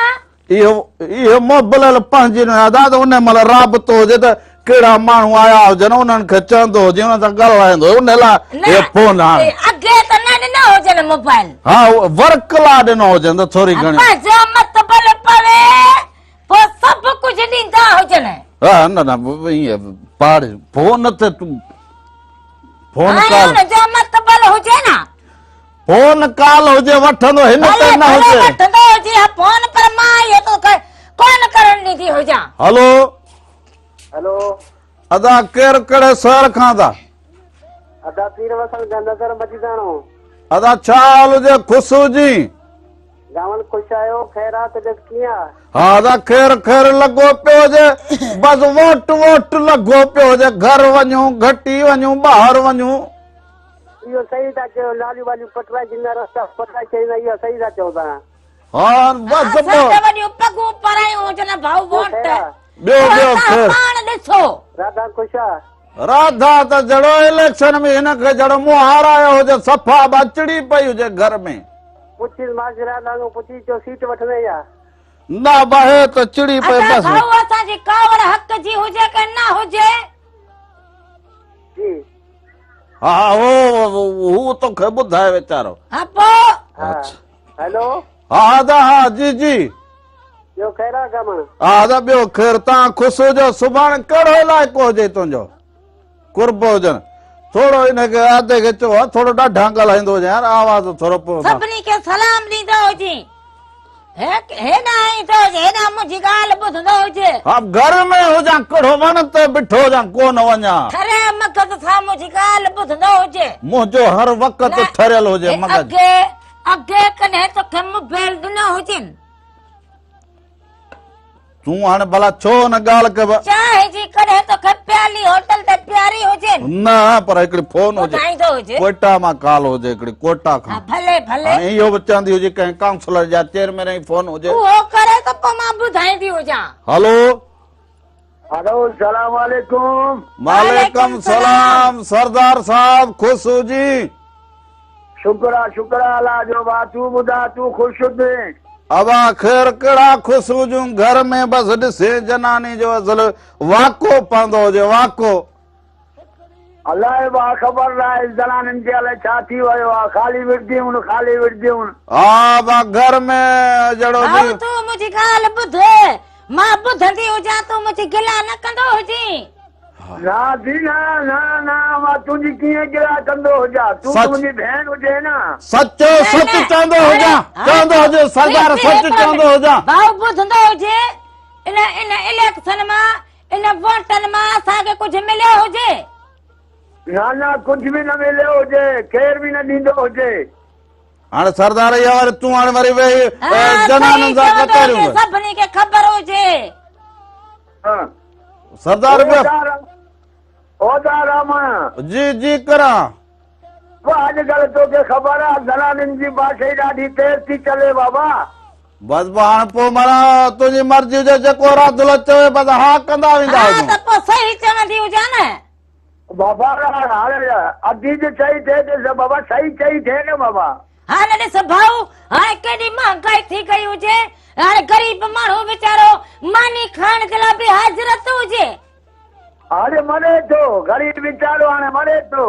اهو اهو موبلل پنهنجي نه ادا ته ان مهل رابطو هجي ته ڪهڙا ماڻهو آيا هجن انهن کي چوندو هجي انهن سان ڳالهائيندو هجي ان لاء اهو فون هاڻي اڳي ته نه ڏنو هجن موبائل ها ورڪ لاء ڏنو هجن ته ٿوري گهڻي پنهنجو مطلب پوي پوء سڀ ڪجهه ڏيندا هجن ها نه نه ائين پاڙ فون تي تون فون ڪال ان جو مطلب هجي نه فون ڪال هجي وٺندو هن تي نه هجي. وٺندو هجي ها فون پر مان اهو تو کي ڪون ڪرڻ ڏيندي هجان. هلو. هلو. ادا ڪير ڪهڙي شهر کان ٿا. ادا پير وسڻ کان نظر مجيداڻو. ادا ڇا حال هجي خوش هجين. گاون خوش آهيو خير آ طبيعت ڪيئن آ. ها ادا خير خير لڳو پيو هجي بس ووٽ ووٽ لڳو پيو هجي گهر وڃون گهٽي وڃون ٻاهر وڃون. اهو صحيح ٿا چئو ناليون واليون پٽرائي ڇڏيندا رستا پٽرائي ڇڏيندا اهو صحيح ٿا چئو توهان. ها بس اسان ته وڏيون پڳون پرايون هجن ڀائو ووٽ ٻيو ٻيو خير پاڻ ڏسو. راڌا خوش آ. راڌا ته جھڙو اليڪشن ۾ هن کي جھڙو مون هارايو هجي صفا ٻچڙي پئي هجي گهر ۾. پڇيس ماس راڌا کان پڇي چيو سيٽ وٺندين يا. نه بهي ته چڙي پئي بس. ادا ڀائو اسان جي ڪاوڙ حق جي هجي ڪي نه هجي. جي. ها هو هو توکي ٻڌائي ويچارو. ها پوء. اڇا. هيلو. ها ادا ها جي جي. ٻيو خير آ گامڻ. ها ادا ٻيو خير تان خوش هجو سڀاڻي ڪهڙو علائقو هجي تنهنجو قرب هجن ٿورو ان کي ادي کي چئو ها ٿورو ڏاڍا ڳالهائيندو هجي يار آواز ٿورو پوء سڀني کي سلام ڏيندو هجي. هيڏانهن ايندو هجي، هيڏانهن منهنجي ڳالهه ٻڌندو هجي. ها گهر ۾ هجان ڪهڙو وڻ تي بيٺو هجان ڪو نه وڃان. ٺريل مغز سان منهنجي ڳالهه ٻڌندو هجي. منهنجو هر وقت ٺريل هجي مغز. اڳي اڳي ڪڏهن توکي موبائل ڏنو هجين. تون هاڻي ڀلا ڇو ان ڳالهه کي به. چانهه جي ڪڏهن توکي پيالي هوٽل تي پياري هجين. نه پر هڪڙي فون هجي. ٻڌائيندو هجي. ڪوئٽا مان ڪال هجي هڪڙي ڪوئٽا کان. ها ڀلي ڀلي. ۽ اهو به چوندي هجي ڪنهن ڪائونسلر يا چيئرمين جي فون هجي. اهو ڪري ته پوء مان ٻڌائيندي هجان. هلو. هلو سلام عليڪم. وعليڪم سلام سردار صاحب خوش هجين. شڪر آ شڪر آ الله جو ڀا تون ٻڌاء تون خوش هجين. ابا خير ڪهڙا خوش هجون گهر ۾ بس ڏسين جناني جو اصل واڪو پوندو هجي واڪو. الائي ڀا خبر ناهي زنانين کي الائي ڇا ٿي ويو آ خالي وڙهديون خالي وڙهديون. ها ڀا گهر ۾ جهڙو ڀائو تون منهنجي ڳالهه ٻڌ مان ٻڌندي هجان تون منهنجي گلا نه ڪندو هجين. نه ڌي نه نه نه مان تنهنجي ڪيئن گلا ڪندو هجان تون ته منهنجي ڀيڻ هجين نه. سچو سچ چوندو هجان چوندو هجي سردار سچ چوندو هجان. ڀائو ٻڌندو هجي ان ان اليڪشن مان ان ووٽن مان اسان کي ڪجهه مليو هجي. نه نه ڪجهه به نه مليو هجي ڪير به نه ڏيندو هجي. هاڻي سردار اها وري تون هاڻي وري ويهي جنانن سان ڪچهريون ڪر. سڀني کي خبر هجي. سردار به اودا رامڻ. جي جي ڪران. واهه اڄڪلهه توکي خبر آ زنانين جي بادشاهي ڏاڍي تيز ٿي چلي بابا. بس پوء هاڻ پوء معنيٰ تنهنجي مرضي هجي جيڪو راڌل چوي بس ها ڪندا ويندا هجون. ها ته پوء صحيح چوندي هجان نه. بابا هاڻي ادي جو چئي ٿئي ته بابا صحيح چئي ٿئي نه بابا. هاڻي ڏس ڀائو هاڻي ڪيڏي مهانگائي ٿي گئي هجي هاڻي غريب ماڻهو ويچارو ماني کائڻ جي لاء به حاضرت هجي. هاڻي مري ٿو غريب ويچارو هاڻي مري ٿو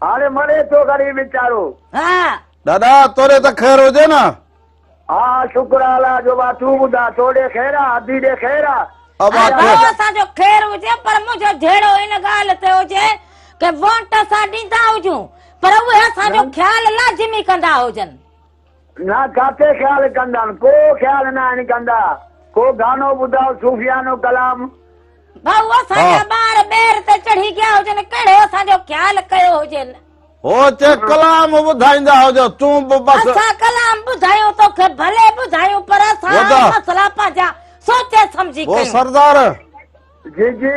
هاڻي مري ٿو غريب ويچارو. ها. دادا توڏي ته خير هجي نه. ها شڪر آ الله جو ڀا تون ٻڌا توڏي خير آ ادي ڏي خير آ. ابا ڀائو اسان جو خير هجي پر منهنجو جهيڙو ان ڳالهه تي هجي ڪي ووٽ اسان ڏيندا هجون پر اهي اسان جو خيال لازمي ڪندا هجن. نه ڪاٿي خيال ڪندا آهن ڪو خيال نه آهن ڪندا ڪو گانو ٻڌاء صوفيانو ڪلام. ڀائو اسان جا ٻار ٻير تي چڙهي گيا هجن ڪهڙو اسان جو خيال ڪيو هجين. هو چئي ڪلام ٻڌائيندا هجو تون به بس. اسان ڪلام ٻڌايون توکي ڀلي ٻڌايون پر اسان مسئلا پنهنجا سوچي سمجهي ڪيون. هو سردار. جي جي.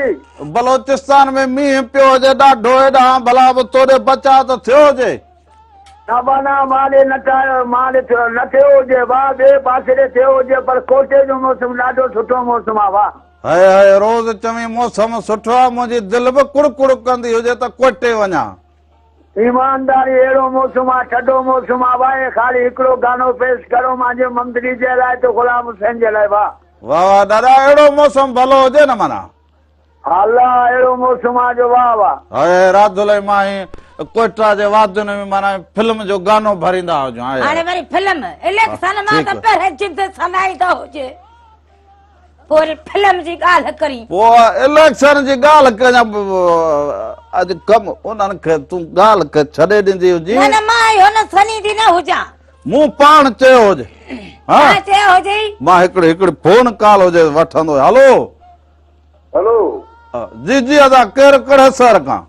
بلوچستان ۾ مينهن پيو هجي ڏاڍو هيڏانهن ڀلا به توڏي بچاء ته ٿيو هجي. نه با نه مان ڏي نه ٽايو مان ڏي ٿيو نه ٿيو هجي با ٻئي پاسي ڏي ٿيو هجي پر ڪوٽي جو موسم ڏاڍو سٺو موسم آ با. هئي هئي روز چوين موسم سٺو آ منهنجي دل به ڪڙ ڪڙ ڪندي هجي ته ڪوئٽي وڃان. ايمانداري اهڙو موسم آ ٺڍو موسم آ واهي خالي هڪڙو گانو پيش ڪرو مانجي ممدڙي جي لاء ته غلام حسين جي لاء واه. واه واه دادا اهڙو موسم ڀلو هجي نه معنيٰ. الله اهڙو موسم آ جو واه واه. هئي راڌل ۽ مان هي ڪوئٽا جي وادين ۾ معنيٰ فلم جو گانو ڀريندا هجون هائي. هاڻي وري فلم اليڪشن مان ته پهرين جند سنائيندا هجي. پوء وري فلم جي ڳالهه ڪرين. پوء اليڪشن جي ڳالهه ڪريان اڄ ڪم انهن کي تون ڳالهه کي ڇڏي ڏيندي هجين. نه نه مان اهو نه سنيندي نه هجان. مون پاڻ چيو هجي. ها چيو هجي. مان هڪڙي هڪڙي فون ڪال هجي وٺندو هلو. هلو. جي جي ادا ڪير ڪهڙي شهر کان.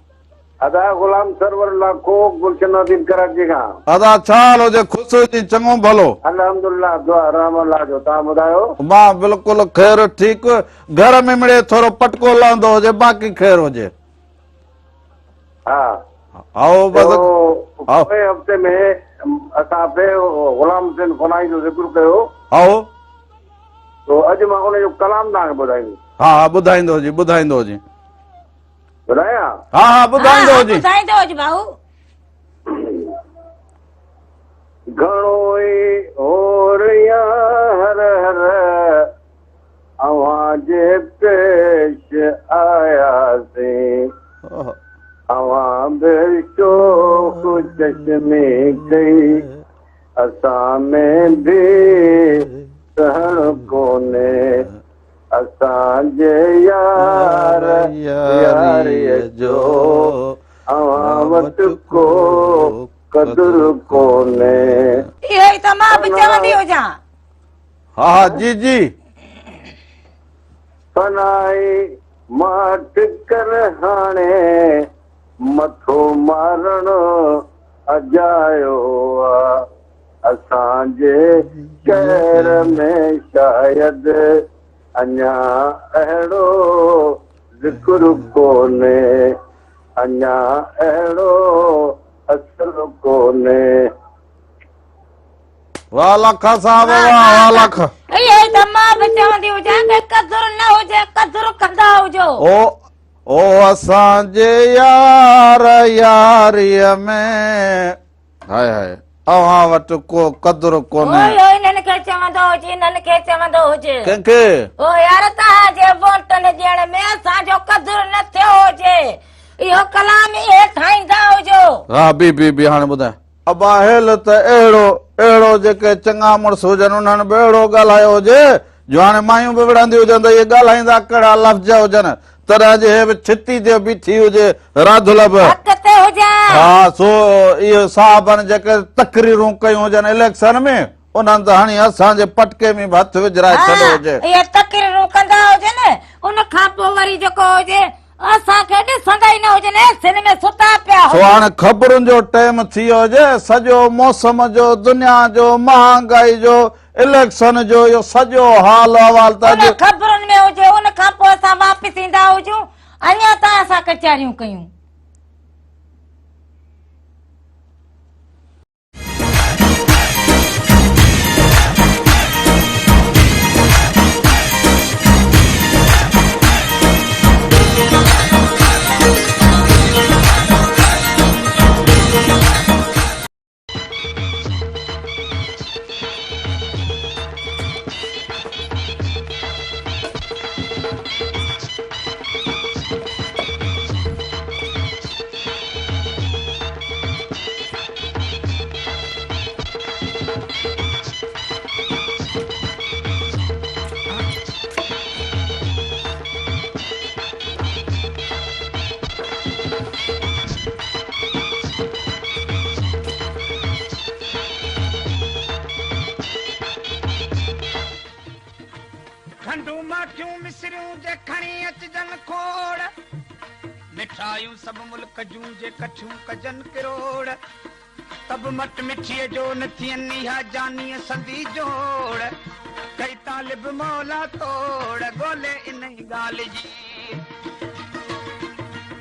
ادا غلام سرور لاکو گلشن نديم ڪراچي کان. ادا ڇا حال هجي خوش هجين چڱو ڀلو. الحمدلله دعا رحم الله جو توهان ٻڌايو. مان بلڪل خير ٺيڪ گهر ۾ مڙئي ٿورو پٽڪو لهندو هجي باقي خير هجي. ها هائو بس هائو پوئين هفتي ۾ اسان پي غلام حسين فنائي جو ذڪر ڪيو. هائو تو اڄ مان ان جو ڪلام توهان کي ٻڌائيندس. ها ها ٻڌائيندو هجي ٻڌائيندو هجي. ٻڌايان؟ ها ها ٻڌائيندو هجي. ٻڌائيندو هجي ڀائو. گهڻو ئي هوريان هر هر اوهان جي پيش آياسين اوهان به شوخ چشمي ڪئي اسان ۾ به سهڻ ڪونهي اسان جي يار ياريء جو اوهان وٽ ڪو قدر ڪونهي. اهو ئي ته مان به چوندي هجان. ها ها جي جي. فنائي ماٺ ڪر هاڻي مٿو مارڻ اجايو آ اسان جي شهر ۾ شايد اڃا اهڙو ذڪر ڪونهي اڃا اهڙو اثر ڪونهي. واھ لک صاحب واھ واھ لک. اهي ئي ته مان به چوندي هجان ته قدر نه هجي قدر ڪندا هجو. او او اسان جي يار ياريء ۾ هاء هاء اوهان وٽ ڪو قدر ڪونهي. اوئي اوئي انهن کي چوندو هجي انهن کي چوندو هجي. ڪنهن کي؟ او يار توهان جي ووٽن ڏيڻ ۾ اسان جو قدر نه ٿيو هجي اهو ڪلام اهي ٺاهيندا هجو. ها بي بي بي هاڻي ٻڌاء. ابا هيل ته اهڙو اهڙو جيڪي چڱا مڙس هجن انهن به اهڙو ڳالهايو هجي جو هاڻي مايون به وڙهنديون هجن ته اهي ڳالهائيندا ڪهڙا لفظ هجن تڏهن جي هي به ڇتي ٿيو بيٺي هجي راڌل به حق تي هجان. ها سو اهي صاحبن جيڪي تقريرون ڪيون هجن اليڪشن ۾ انهن ته هڻي اسان جي پٽڪي ۾ به هٿ وجهرائي ڇڏيو هجي. اهي تقريرون ڪندا هجن ان کان پوء وري جيڪو هجي اسان کي ڏسندا ئي نه هجن اي سن ۾ ستا پيا سو هجن. هاڻي خبرن جو ٽيم ٿي ويو هجي سڄو موسم جو دنيا جو مهانگائي جو اليڪشن جو اهو سڄو حال احوال ته ان اڄ خبرن ۾ هجي ان کان پوء اسان واپس ايندا هجون اڃا تائين اسان ڪچهريون ڪيون. کنڊون ماکيون مصريون جي کڻي اچجن کوڙ. مٺايون سڀ ملڪ جون جي ڪٺيون ڪجن ڪروڙ. ته به مٽ مٺيء جو نه ٿين اها جانيء سندي جوڙ. ڪئي طالب مولا توڙ ڳولي انهي ڳالهه جي.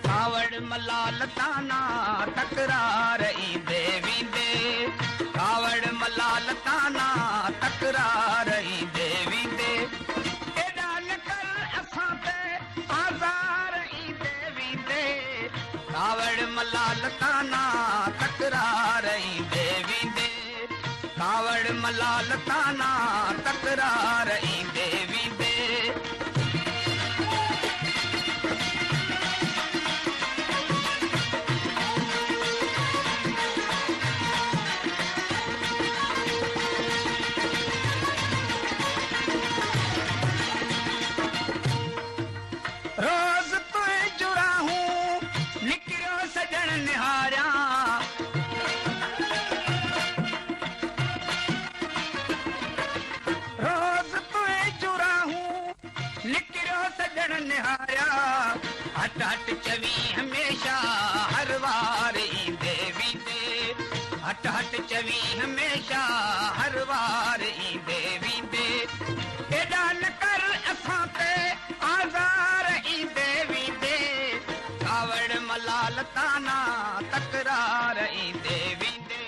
ڪاوڙ ملال طعنا تڪرار ايندي ويندي. ڪاوڙ ملال طعنا تڪرار ايندي ويندي. ايڏا نه ڪر اسان تي آزار ايندي ويندي. ڪاوڙ ملال طعنا تڪرار ايندي ويندي. ڪاوڙ ملال طعنا تڪرار ايندي ويندي. روز تنهنجون راهون نڪريو سڄڻ نهاريان. روز تنهنجون راهون نڪريو سڄڻ نهاريان. هٽ هٽ چوين هميشه هر وار ايندي ويندي. هٽ هٽ چوين هميشه هر وار ايندي ويندي. ايڏا نه ڪر اسان تي آزار ايندي ويندي. ڪاوڙ ملال طعنا تڪرار ايندي ويندي.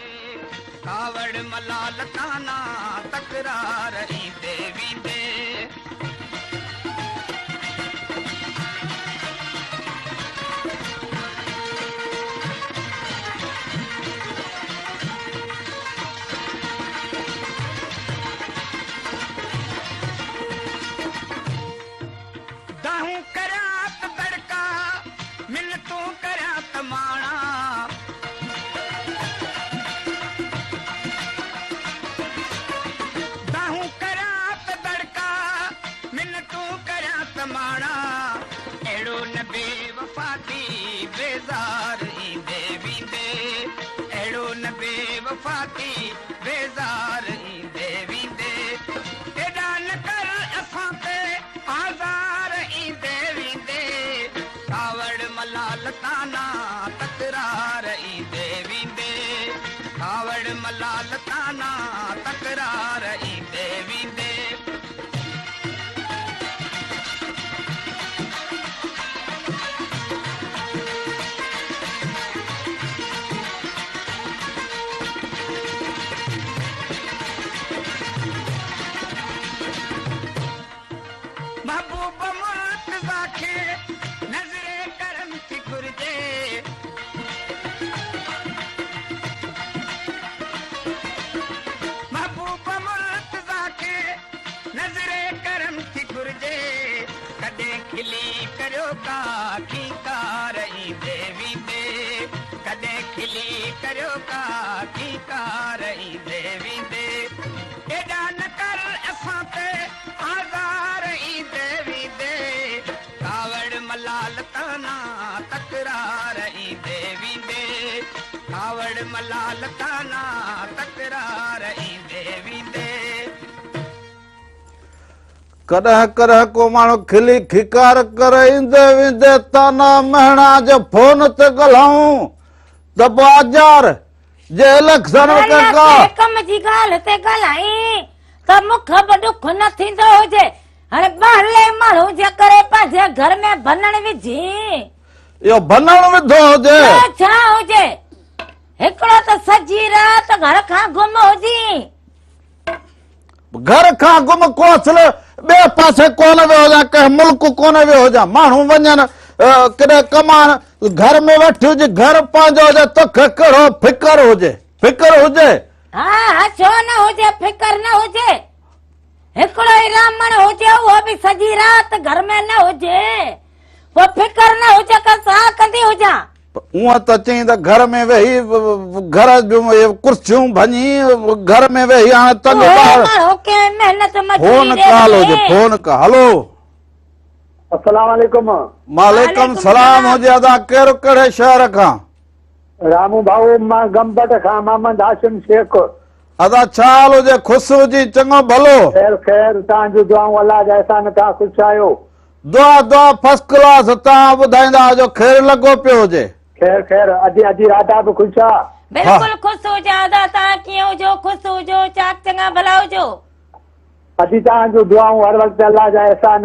ڪاوڙ ملال طعنا تڪرار ايندي ويندي. دانهون ڪريان ته دڙڪا، منتون ڪريان ته ماڻا. دانهون ڪريان ته دڙڪا، منتون ڪريان ته ماڻا. اهڙو نه بي وفا ٿي بيزار ايندي ويندي. اهڙو نه بي وفا ٿي بيزار ايندي ويندي. ايڏا ڪاوڙ ملال طعنا تڪرار ايندي ويندي. محبوب مرتضيٰ کي نظر ڪرم ٿي گهرجي. محبوب مرتضيٰ کي نظر ڪرم ٿي گهرجي. ڪڏهن کلي ڪريو ڪا کيڪار ايندي ويندي. ڪڏهن کلي ڪريو ڪا کيڪار ايندي ويندي. ايڏا نه ڪر اسان تي آزار ايندي ويندي. ڪاوڙ ملال طعنا تڪرار ايندي ويندي. ڪاوڙ ملال طعنا تڪرار ايندي ويندي. ڪڏهن ڪڏهن ڪو ماڻهو کلي کيڪار ڪري ايندي ويندي طعنا مهڻا جي فون تي ڳالهائون ته پوء آزار جي اليڪشن ۾ ڀلا ڪا. ڪنهن ڪم جي ڳالهه تي ڳالهائين ته مون کي به ڏک نه ٿيندو هجي. هاڻي ٻاهرلي ماڻهو جي ڪري پنهنجي گهر ۾ ڀنڻ وجهين. اهو ڀنڻ وڌو هجي. ٻيو ڇا هجي. هڪڙو ته سڄي رات گهر کان گم هجين. گهر کان گم ڪو اصل ٻئي پاسي ڪونه ويو هجان، ڪنهن ملڪ ڪونه ويو هجان. ماڻهو وڃن ڪڏهن ڪمائڻ، گهر ۾ ويٺي هجي، گهر پنهنجو هجي، توکي ڪهڙو فڪر هجي؟ فڪر هجي؟ ها ها ڇو نه هجي، فڪر نه هجي. هڪڙو ئي رامڻ هجي، اهو به سڄي رات گهر ۾ نه هجي، پوء فڪر نه هجي ته ڇا ڪندي هجان؟ هونء ته چئين ته گهر ۾ ويهي گهر جون اهي ڪرسيون ڀڃي گهر ۾ ويهي هاڻي تنگ ٻاهر. فون ڪال هجي فون ڪال هلو. السلام عليڪم. وعليڪم سلام هجي ادا ڪير ڪهڙي شهر کان. رامو ڀائو مان گمبٽ کان محمد هاشم شيخ. ادا ڇا حال هجي خوش هجين چڱو ڀلو. خير خير توهان جون دعائون الله جا احسان توهان خوش آهيو. دعا دعا فرسٽ ڪلاس توهان ٻڌائيندا هجو خير لڳو پيو هجي. خير خير ادي ادي راڌا به خوش آ. بلڪل خوش هجان ادا توهان ڪيئن هجو خوش هجو چاڪ چڱا ڀلا هجو. ادي توهان جون دعائون هر وقت الله جا احسان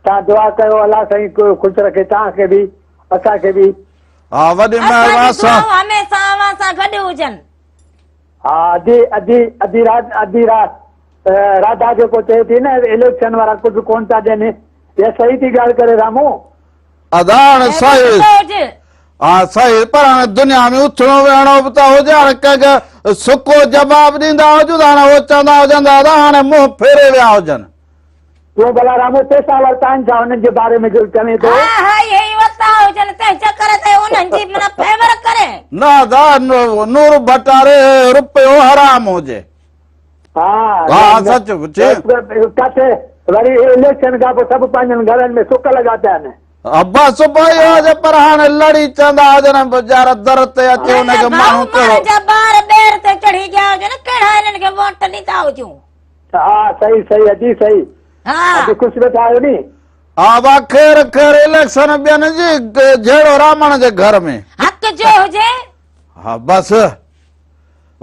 توهان دعا ڪيو الله سائين خوش رکي توهان کي به اسان کي به. ها وڏي مهرباني اسان جون دعائون هميشه اوهان سان گڏ هجن. ها ادي ادي ادي رات ادي رات راڌا جيڪو چئي ٿي نه اليڪشن وارا ڪجهه ڪون ٿا ڏين اها صحيح ٿي ڳالهه ڪري رامو. ادا هاڻي صحيح ها صحيح پر هاڻي دنيا ۾ اٿڻو ويهڻو به ته هجي هاڻي ڪنهن کي سڪو جواب ڏيندا هجون ته هاڻي هو چوندا هجن ته ادا هاڻي منهن ڦيري ويا هجن. تون ڀلا رامو پيسا ورتا آهن ڇا انهن جي باري ۾ جو چوين ٿو. ها ها اهي ئي ورتا هجن تنهن جي ڪري ته انهن جي معنيٰ فيور ڪري. نه ادا نور ڀٽاري رپيو حرام هجي. ها ها سچ پڇي. ڪٿي وري اليڪشن کان پوء سڀ پنهنجن گهرن ۾ سڪ لڳا پيا آهن. ابا صبح ئي هجي پر هاڻي لڙي چوندا هجن يار در تي اچي ان کي ماڻهو ڪهڙو. جا ٻار ٻير تي چڙهي گيا هجن ڪهڙا هنن کي ووٽ ڏيندا هجون. ها صحيح صحيح ادي صحيح. ها. ادي خوش ويٺا آهيو ني. ها با خير خير اليڪشن ٻين جي جهيڙو رامڻ جي گهر ۾. حق جو هجي. ها بس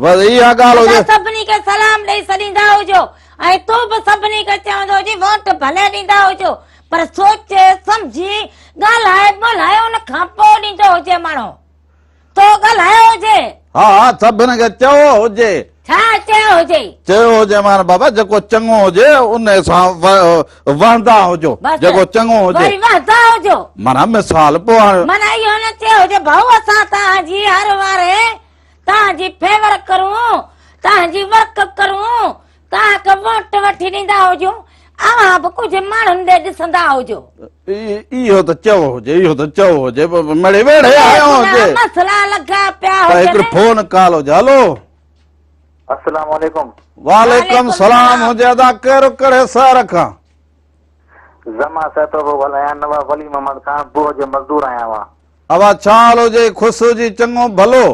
بس اها ڳالهه هجي. سڀني کي سلام ڏئي سڏيندا هجو ۽ تون به سڀني کي چوندو هجين ووٽ ڀلي ڏيندا هجو پر سوچي سمجهي ڳالهائي ٻولهائي ان کان پوء ڏيندو هجي ماڻهو. تو ڳالهايو هجي. ها ها سڀن کي چيو هجي. ڇا چيو هجي؟ چيو هجي معنيٰ بابا جيڪو چڱو هجي ان سان وهندا هجو جيڪو چڱو هجي. وري وهندا هجو. معنيٰ مثال پوء هاڻي. معنيٰ اهو نه چيو هجي ڀائو اسان توهان جي هر واري توهان جي فيور ڪرون توهان جي ورڪ ڪرون توهان کي ووٽ وٺي ڏيندا هجون، اوهان به ڪجهه ماڻهن ڏي ڏسندا هجو. اهو ته چئو هجي، اهو ته چئو هجي، مڙئي ويڙهي آيو هجي. مسئلا لڳا پيا هجن. هڪڙو فون ڪال هجي، هلو. السلام عليڪم. وعليڪم سلام هجي ادا ڪير ڪهڙي شهر کان؟ زمان سهتو پيو ڳالهايان نواب ولي محمد کان بوهه جو مزدور آهيان مان. ابا ڇا حال هجي، خوش هجي چڱو ڀلو.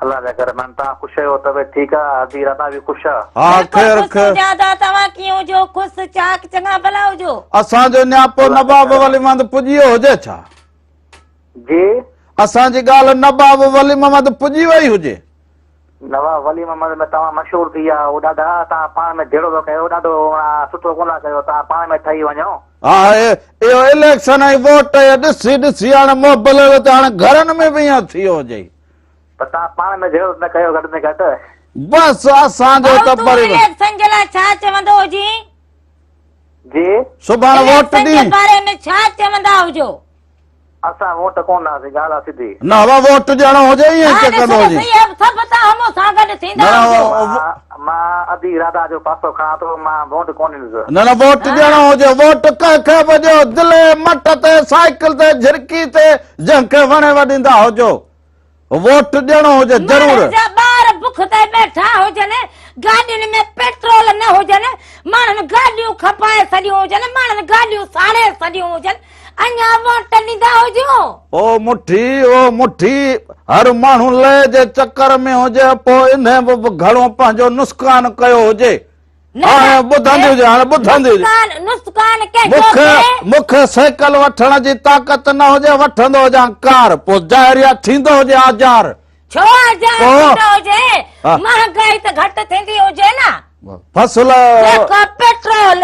الله جا ڪرم آهن توهان خوش آهيو طبيعت ٺيڪ آ ادي راڌا به خوش آ. ها خير خير. خوش ادا توهان ڪيئن هجو خوش چاڪ چڱا ڀلا هجو. اسان جو نياپو نواب ولي محمد پڄي ويو هجي ڇا؟ جي. اسان جي ڳالهه نواب ولي محمد پڄي وئي هجي. نواب ولي محمد ۾ توهان مشهور ٿي ويا آهيو ڏاڍا، توهان پاڻ ۾ جهيڙو ٿا ڪيو، ڏاڍو سٺو ڪونه ٿا ڪيو، توهان پاڻ ۾ ٺهي وڃو. ها اهو اليڪشن ۽ ووٽ اهي ڏسي ڏسي هاڻي محبل ته هاڻي گهرن ۾ به ائين ٿي ويو هجي. پر توهان پاڻ ۾ جهيڙو نه ڪيو گهٽ ۾ گهٽ. بس اسان جو ته ڀائو تون بري. اليڪشن جي لاء ڇا چوندو هجين؟ جي. سڀاڻ ووٽ اليڪشن جي ڏين. باري ۾ ڇا چوندا هجو؟ اسان ووٽ ڪونه ڏينداسين ڳالهه آ سڌي. نه هوا ووٽ ڏيڻو هجي ائين ها ڪي ڏسو ڪندو ته هجي. سهي سڀ توهان مون سان گڏ ٿيندا نه نه هجو. مان ادي راڌا جو پاسو کڻان ٿو مان ووٽ ڪونه ڏيندس. نه نه ووٽ ڏيڻو هجي ووٽ ڪنهن کي به ڏيو دلي مٽ تي سائيڪل تي جهرڪي تي جنهن کي وڻي ڏيندا هجو. ووٽ ڏيڻو هجي ضرور. ماڻهن جا ٻار بک تي ويٺا هجن، گاڏين ۾ پيٽرول نه هجن، ماڻهن گاڏيون کپائي ڇڏيون هجن، ماڻهن گاڏيون ساڙي ڇڏيون هجن، اڃا ووٽ ڏيندا هجون. او مٺي او مٺي، هر ماڻهو لئه جي چڪر ۾ هجي، پوء انهي به گهڻو پنهنجو نسقان ڪيو هجي. هاڻي ٻڌندي هجي، هاڻي ٻڌندي هجي. نسقان ڪنهن جو ٿئي؟ مون کي سائيڪل وٺڻ جي طاقت نه هجي، وٺندو هجان ڪار، پوء ظاهر آ ٿيندو هجي آزار. ڇو آزار ٿيندو هجي؟ مهانگائي ته گهٽ ٿيندي هجي نه. فصل. جيڪو پيٽرول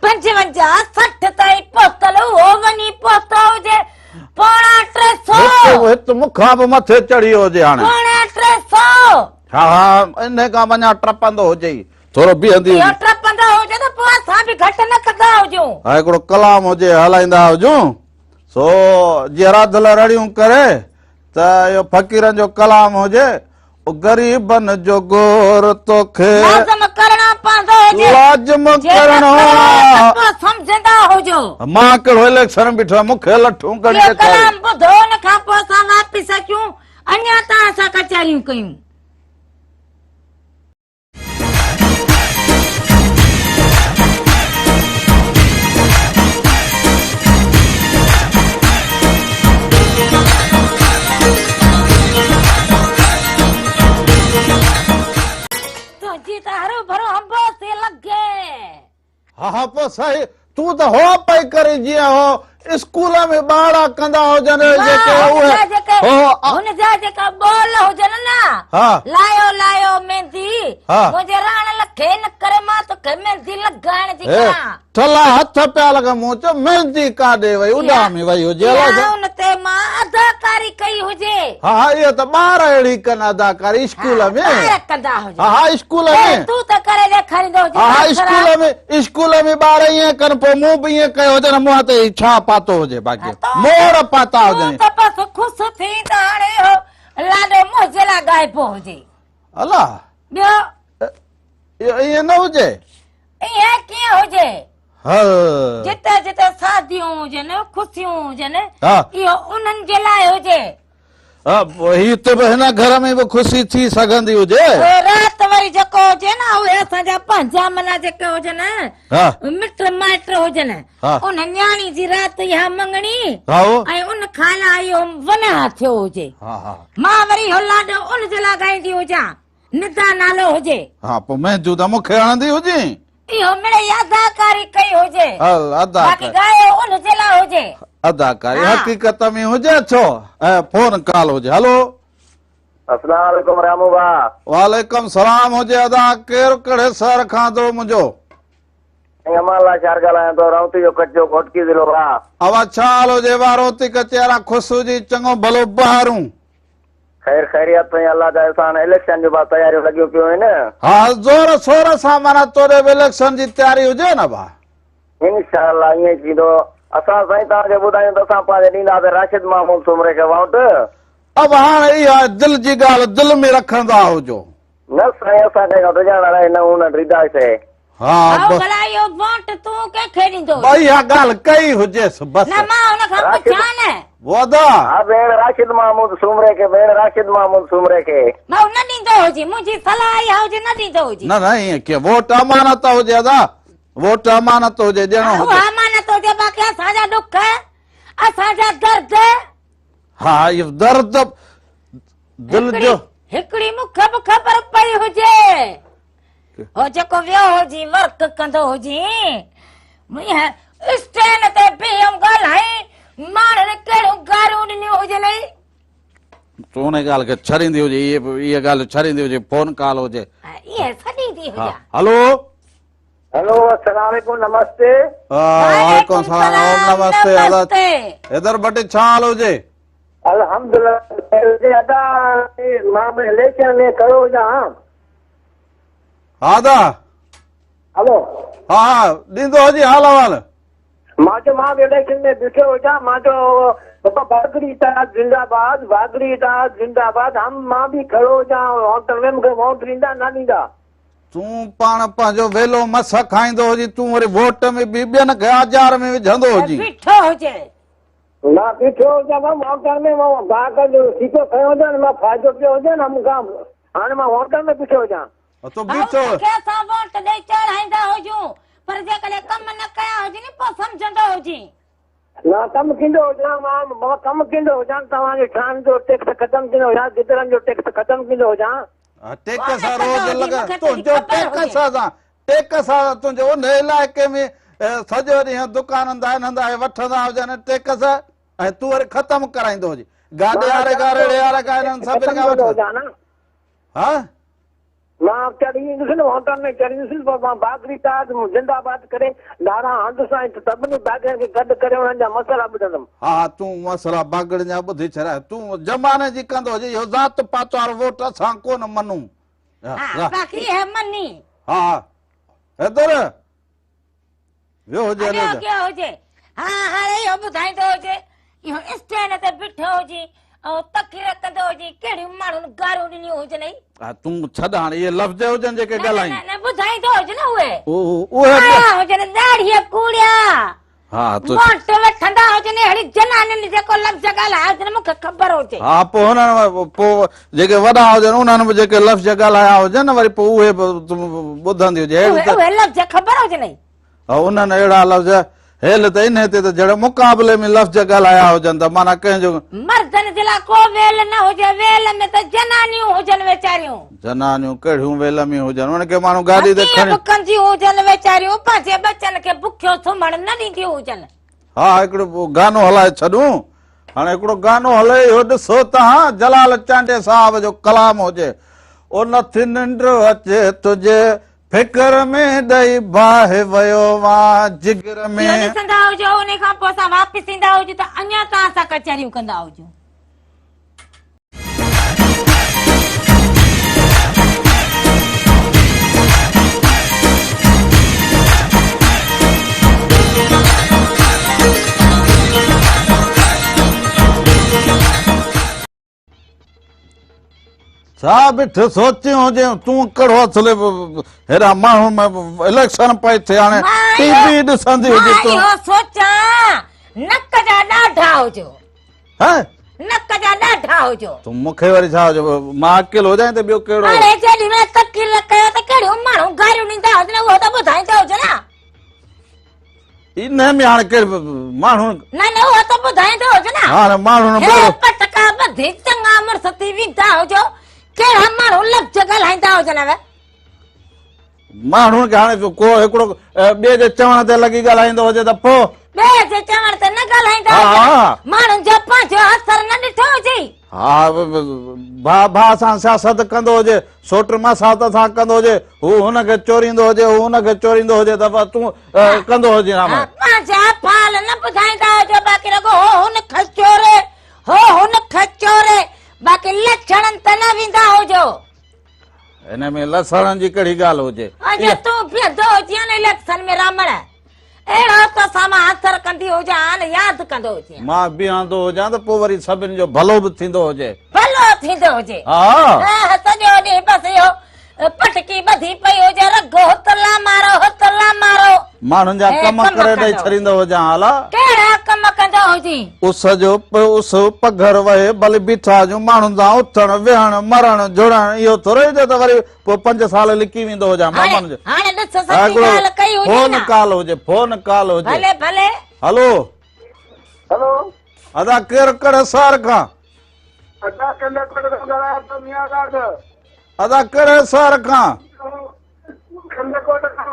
55، 60 تائين پهتل اهو وڃي پهتو هجي 275. هت مون کان به مٿي چڙهي ويو هجي هاڻي. 275. ها ها انهي کان به اڃا ٽپندو هجي. ٿورو بيهندي هجي. اهو ٽپندو هجي ته پوء اسان به گهٽ نه ڪندا هجون. ها هڪڙو ڪلام هجي هلائيندا هجون سو جيئن راڌل رڙيون ڪري ته اهو فقيرن جو ڪلام هجي او غريبن جو گور توکي لازم ڪرڻو پوندو هجي. لازم ڪرڻو ته پوء سمجهندا هجو. مان ڪهڙو اليڪشن بيٺو آهيان مون کي لٺون کڻي اهو ڏيکاريو. ڪلام ٻڌو ان کان پوء اسان واپس اچون اڃا توهان سان ڪچهريون ڪيون. تنهنجي ته هروڀرو هنبوسي لڳي. ها ها پوء صحيح تون ته هو پئي ڪرين جيئن هو اسڪول ۾ ٻارڙا ڪندا هجن جيڪي اهي هو هن جا جيڪا ٻول هجن نه لايو لايو ميندي منهنجي راڻ لکي نه ڪري مان توکي ميندي لڳائڻ جي ڪران. ٺلها هٿ پيا لڳن مون چيو ميندي ڪاڏي وئي اڏامي وئي هجي الاء ڇا. ان تي مان اداڪاري ڪئي هجي. ها ها اهو ته ٻار اهڙي ڪن اداڪاري اسڪول ۾. ٻار ڪندا هجن. ها ها اسڪول ۾. تون ته ڪري ڏيکاريندو هجين. ها ها اسڪول ۾ اسڪول ۾ ٻار ائين ڪن پوء مون به ائين ڪيو هجي نه منهن تي ڇا پاتو هجي باقي موڙ پاتا هجن. تون ته بس خوش ٿي ته هاڻي اهو لاڏو منهنجي لاء ڳائبو هجي. الا. ٻيو. اهو ائين نه هجي. ائين ڪيئن هجي؟ ها. جتي جتي شاديون هجن، خوشيون هجن، اهو انهن جي لاء هجي. هي ته به هن گهر ۾ به خوشي ٿي سگهندي هجي. رات وري جيڪو هجي نه اهي اسان جا پنهنجا منا جيڪي هجن مٽ مائٽ هجن ان نياڻي جي رات اها مڱڻي ۽ ان کان علاوه اهو ونهه ٿيو هجي مان وري اهو لاڏو ان جي لاء ڳائيندي هجان. ندا نالو هجي. ها پوء مهنديون ته مون کي هڻندي هجين. اهو مڙئي اداڪاري ڪئي هجي. هل اداڪاري. باقي ڳايو ان جي لاء هجي. اداڪاري حقيقت ۾ هجي ڇو ۽ فون ڪال هجي هلو. اسلام عليڪم رامو ڀاء. وعليڪم سلام هجي ادا ڪير ڪهڙي شهر کان ٿو منهنجو. سائين امان الله شهر ڳالهايان ٿو رونتي جو ڪچو گهوٽڪي ضلعو ڀاء. اوا ڇا حال هجي وا رونتي ڪچي وارا خوش هجي چڱو ڀلو بهارون. خير خيريت سائين الله جا احسان اليڪشن جون ڀا تياريون لڳيون پيون آهن. ها زور شور سان معنيٰ توڏي به اليڪشن جي تياري هجي نه ڀا. انشاء الله ائين ئي ٿيندو. اسان سائين توهان کي ٻڌايون ته اسان پنهنجي ڏينداسين راشد محمود سومري کي ووٽ. اب هاڻ اها دل جي ڳالهه دل ۾ رکندا هجو. نه سائين اسان ڪنهن کان ڊڄڻ وارا نه هون نه ڊڄنداسين. ها ڀائو بس. ڀلا اهو ووٽ تون ڪنهن کي ڏيندو ڀائي اها ڳالهه ڪئي هجيس بس. نه مان هن کان پڇان نه. وعدا. ها ڀيڻ راشد محمود سومري کي ڀيڻ راشد محمود سومري کي. ڀائو نه ڏيندو هجي منهنجي صلاح اها هجي نه ڏيندو هجي. نه نه ائين ڪيئن ووٽ امانت هجي ادا ووٽ امانت هجي ڏيڻو هجي. اها امانت هجي باقي اسان جا ڏک اسان جا درد. ها اهو درد دل جو. هڪڙي مون کي به خبر پئي هجي. هو جيڪو ويو هجي ورڪ ڪندو هجي مينهن اسٽين تي بيهي ڳالهائين ماڻهن ڪهڙيون گاريون ڏنيون هجنئي. تون ان ڳالهه کي ڇڏيندي هجي، اهي اهي ڳالهيون ڇڏيندي هجي، فون ڪال هجي. اهي ڇڏيندي هجان. هلو. هلو السلام عليڪم نمستي. وعليڪم السلام نمستي ادا حيدر ڀٽي ڇا حال هجي؟ الحمدلله خير هجي ادا مان به اليڪشن ۾ کڙو هجان. ها ادا. هلو. ها ها ڏيندو هجي حال احوال. مان چيو مان به اليڪشن ۾ بيٺو هجان مان چيو بابا باگڙي اتحاد زنده باد باگڙي اتحاد زنده باد هم مان به کڙو هجان ووٽن ۾ مونکي ووٽ ڏيندا نه ڏيندا. تون پاڻ پنهنجو ويلو مس کائيندو هجين تون وري ووٽ ۾ به ٻين کي آزار ۾ وجهندو هجين. بيٺو هجي. مان بيٺو هجان مان ووٽن ۾ مان باغ جو سيٽو کنيو هجان مان فائدو پيو هجي نه مون کان هاڻي مان ووٽن ۾ بيٺو هجان. تون بيٺو. ڀائو توکي اسان ووٽ ڏئي چاڙهائيندا هجون پر جيڪڏهن ڪم نه ڪيا هجين پوء سمجهندو هجين. نه ڪم ڪندو هجان مان بابا ڪم ڪندو هجان توهان جو ڇان جو ٽيڪس ختم ڪندو هجان گدرن جو ٽيڪس ختم ڪندو هجان. ٽيڪس روز لڳ تنهنجو ٽيڪس سان ٽيڪس تنهنجو ان علائقي ۾ سڄو ڏينهن دڪانن تان انهن تان وٺندا هجن ٽيڪس ۽ تون وري ختم ڪرائيندو هجين گاڏي واري کان ريڙهي واري کان انهن سڀني کان وٺ ها مان چڙهي ايندس نه هوٽل ۾ چڙهي ايندس پوء مان باگڙي تاج زنده آباد ڪري نعرا هڻندس ۽ سڀني باگڙين کي گڏ ڪري انهن جا مسئلا ٻڌندم. ها ها تون مسئلا باگڙين جا ٻڌي ڇڏ تون زماني جي ڪندو هجي اهو ذات پات وارو ووٽ اسان ڪونه منون. ها باقي اهي مني. ها ها حيدر ويو هجي هليو ويو هجي ها هاڻي اهو ٻڌائيندو هجي اهو اسٽينڊ تي بيٺو هجي ۽ تقرير ڪندو هجي ڪهڙيون ماڻهن گاريون ڏنيون هجنئي. ها تون ڇڏ هاڻي اهي لفظ هجن جيڪي ڳالهائين. نه نه ٻڌائيندو هجي نه اهي. اهي آيا هجن ڏاڙهيء ڪوڙيا. ها تو ووٽ وٺندا هجن اهڙي جنانين جيڪو لفظ ڳالهايا هجن مون کي خبر هجي. ها پوء هنن پوء جيڪي وڏا هجن انهن به جيڪي لفظ ڳالهايا هجن وري پوء اهي به ٻڌندي هجي. اهي لفظ خبر هجنئي. ها انهن اهڙا لفظ هيل ته انهي تي ته جهڙو مقابلي ۾ لفظ ڳالهايا هجن ته معنيٰ ڪنهن جو. مردن جي لاء ڪو ويل نه هجي، ويل ۾ ته جنانيون هجن ويچاريون. جنانيون ڪهڙيون ويل ۾ هجن، انهن کي ماڻهو گاڏي تي کڻي. ڪيئن به ڪنديون هجن ويچاريون، پنهنجي ٻچن کي بکيو سمهڻ نه ڏينديون هجن. ها هڪڙو گانو هلائي ڇڏون. هاڻي هڪڙو گانو هلي اهو ڏسو تهان جلال چانڊيي صاحب جو ڪلام هجي. او نٿي ننڊ اچي تنهنجي فڪر ۾ ڏئي باهه ويو وان جگر ۾. اهو ڏسندا هجو انهي کان پوء اسان واپس ايندا هجون ته اڃا توهان سان ڪچهريون ڪندا هجون. ڇا بيٺ سوچين هجين تون ڪهڙو اصل هيڏا ماڻهو ۾ اليڪشن پئي ٿئي هاڻي ٽي وي ڏسندي هجي تون. مان اهو سوچان نڪ جا ڏاڍا هجو. ها نڪ جا ڏاڍا هجو. تون مون کي وري ڇا هجو مان اڪيلو هجان ته ٻيو ڪهڙو. اڙي جيڏي مهل تقرير ڪيو ته ڪهڙيون ماڻهو گاريون ڏيندا هجن اهو ته ٻڌائيندا هجو نه. انهي ۾ هاڻي ڪهڙي ماڻهو. نه نه اهو ته ٻڌائيندو هجي نه. هاڻي ماڻهو نه هي پٽڪا ٻڌي چڱا مڙس ٿي ويندا هجو ڪهڙا ماڻهو لفظ ڳالهائيندا هجن اهي. ماڻهو کي هاڻي ڪو هڪڙو ٻئي جي چوڻ تي لڳي ڳالهائيندو هجي ته پوء. ٻئي جي چوڻ تي نه ڳالهائيندا هجن ماڻهن جو پنهنجو اثر نه ڏٺو هجي. ها ڀاء ڀاء سان سياست ڪندو هجي، سوٽ ماسات سان ڪندو هجي، هو هن کي چوريندو هجي، هو هن کي چوريندو هجي ته تون ڪندو هجين ها. پنهنجا افعال نه ٻڌائيندا هجو باقي رڳو هو هن کي چوري، هو هن کي چوري، باقي لڇڻن تي نه ويندا هجو. هن ۾ لڇڻن جي ڪهڙي ڳالهه هجي. اڄ تون بيهندو هجين اليڪشن ۾ رامڻ. اهڙو تو سان مان اثر ڪندي هجان ياد ڪندو هجين. مان بيهندو هجان ته پوء وري سڀني جو ڀلو به ٿيندو هجي. ڀلو ٿيندو هجي. ها. سڄو ڏينهن بس اهو پٽڪي ٻڌي پئي هجي رڳو هتلا مارو هتلا مارو. ماڻهن جا ڪم ڪري ڏئي ڇڏيندو هجان هالا. ڪهڙا ڪم ڪندو هجين. اس جو اس پگهر وهي ڀلي بيٺا هجون ماڻهن سان اٿڻ ويهڻ مرڻ جڙڻ اهو ٿورو ئي ته وري پوء 5 سال لڪي ويندو هجان مامن جو. هاڻي ڏس سچي ڳالهه ڪئي هجي فون ڪال هجي فون ڪال هجي. ڀلي ڀلي. هلو. هلو. ادا ڪير ڪهڙي شهر کان؟ ادا ڪنڌڪوٽ کان ڳالهايان ٿو ميان داد. ادا ڪهڙي شهر کان؟ ڪنڌڪوٽ کان.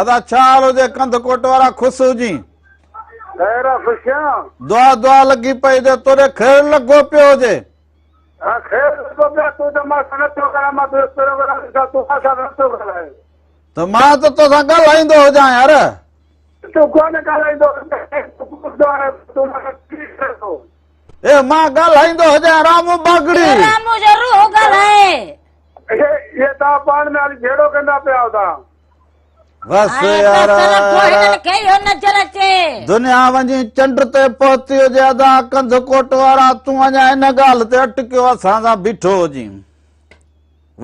ادا ڇا حال هجي ڪنڌڪوٽ وارا خوش هجين. خير آ خوش آ. دعا دعا لڳي پئي هجي توڏي خير لڳو پيو هجي. ها خير ڏسو پيا تون ته مان سان نٿو ڳالهائين مان تنهنجو پروگرام ڏسان تون مان سان نٿو ڳالهائين. ته مان ته توسان ڳالهائيندو هجان يار. تون ڪونه ڳالهائيندو هجين تون پڇندو آهين تون مان سان ڪيئن ڪرين ٿو. اي مان ڳالهائيندو هجان رامو باگڙي. اهو رامو جو روح ڳالهائي. اهي اهي توهان پاڻ ۾ هالي جهيڙو ڪندا پيا آهيو توهان. بس هاڻي يار بس رکو هنن کي اهو نظر اچي. دنيا وڃي چنڊ تي پهتي هجي ادا ڪنڌڪوٽ وارا تون اڃا ان ڳالهه تي اٽڪيو اسان سان بيٺو هجين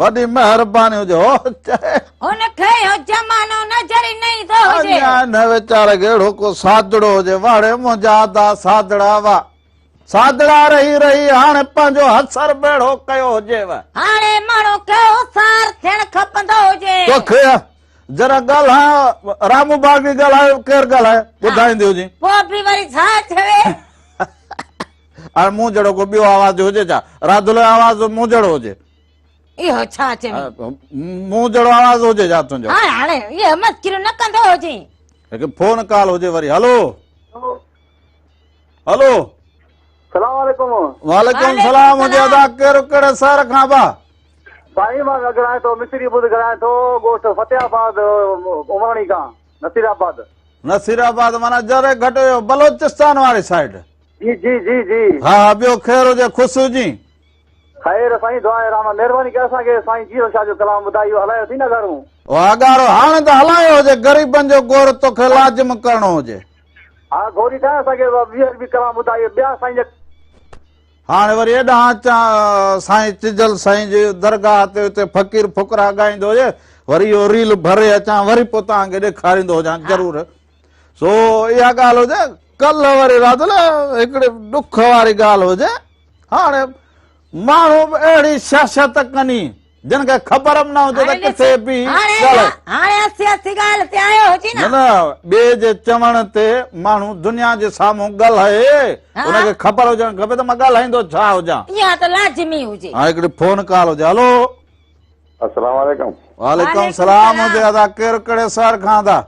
وڏي مهرباني هجي هو چئي. هن کي اهو زمانو نظر ئي نه ايندو هجي. اڃا ان ويچاري کي اهڙو ڪو سادڙو هجي واڙي منهنجا ادا سادڙا وا سادڙا رهي رهي هاڻي پنهنجو حسر به اهڙو ڪيو هجيو. هاڻي ماڻهو کي هوشيار ٿيڻ کپندو هجي. توکي ذرا ڳالهايان رامو باغي ڳالهايو ڪير ڳالهائي ٻڌائيندي هجين. پوء به وري ڇا چوي. هاڻي مون جهڙو ڪو ٻيو آواز هجي ڇا؟ راڌل جو آواز مون جهڙو هجي. اهو ڇا چوين. مون جهڙو آواز هجي ڇا تنهنجو. هاڻي هاڻي اهي مسخريون نه ڪندو هجين. هڪ فون ڪال هجي وري هلو. هلو. سلام عليڪم. وعليڪم سلام هجي ادا ڪير ڪهڙي شهر کان با. سائين مان ڳالهايان ٿو مصري ٻڌ ڳالهايان ٿو ڳوٺ فتح آباد عمراڻي کان نصير آباد. نصير آباد معنيٰ ذري گهٽ اهو بلوچستان واري سائيڊ. جي جي جي جي. ها ها ٻيو خير هجي خوش هجين. خير سائين دعا آهي راما مهرباني ڪري اسان کي سائين جيئو شاهه جو ڪلام ٻڌايو هلايو ٿي نه گهرون. اڳارو هاڻي ته هلايو هجي غريبن جو گور توکي لازم ڪرڻو هجي. ها گوري سائين اسان کي ٻيهر به ڪلام ٻڌايو ٻيا سائين جا. هاڻي وري ايڏانهن اچان سائين چجل سائين جي درگاهه تي اتي فقير فقرا ڳائيندو هجي وري اهو ريل ڀري اچان وري پوء توهان کي ڏيکاريندو هجان ضرور سو اها ڳالهه هجي ڪلهه وري رادل هڪڙي ڏک واري ڳالهه هجي هاڻي ماڻهو به اهڙي سياست ڪني جن کي خبر به نه هجي ته ڪٿي به ڳالهائي. هاڻي سياسي ڳالهه تي آيو هجي نه. نه نه ٻئي جي چوڻ تي ماڻهو دنيا جي سامهون ڳالهائي ان کي خبر هجڻ کپي ته مان ڳالهائيندو ڇا هجان. اها ته لازمي هجي. ها هڪڙي فون ڪال هجي هلو. السلام عليڪم. وعليڪم السلام هجي ادا ڪير ڪهڙي شهر کان ادا.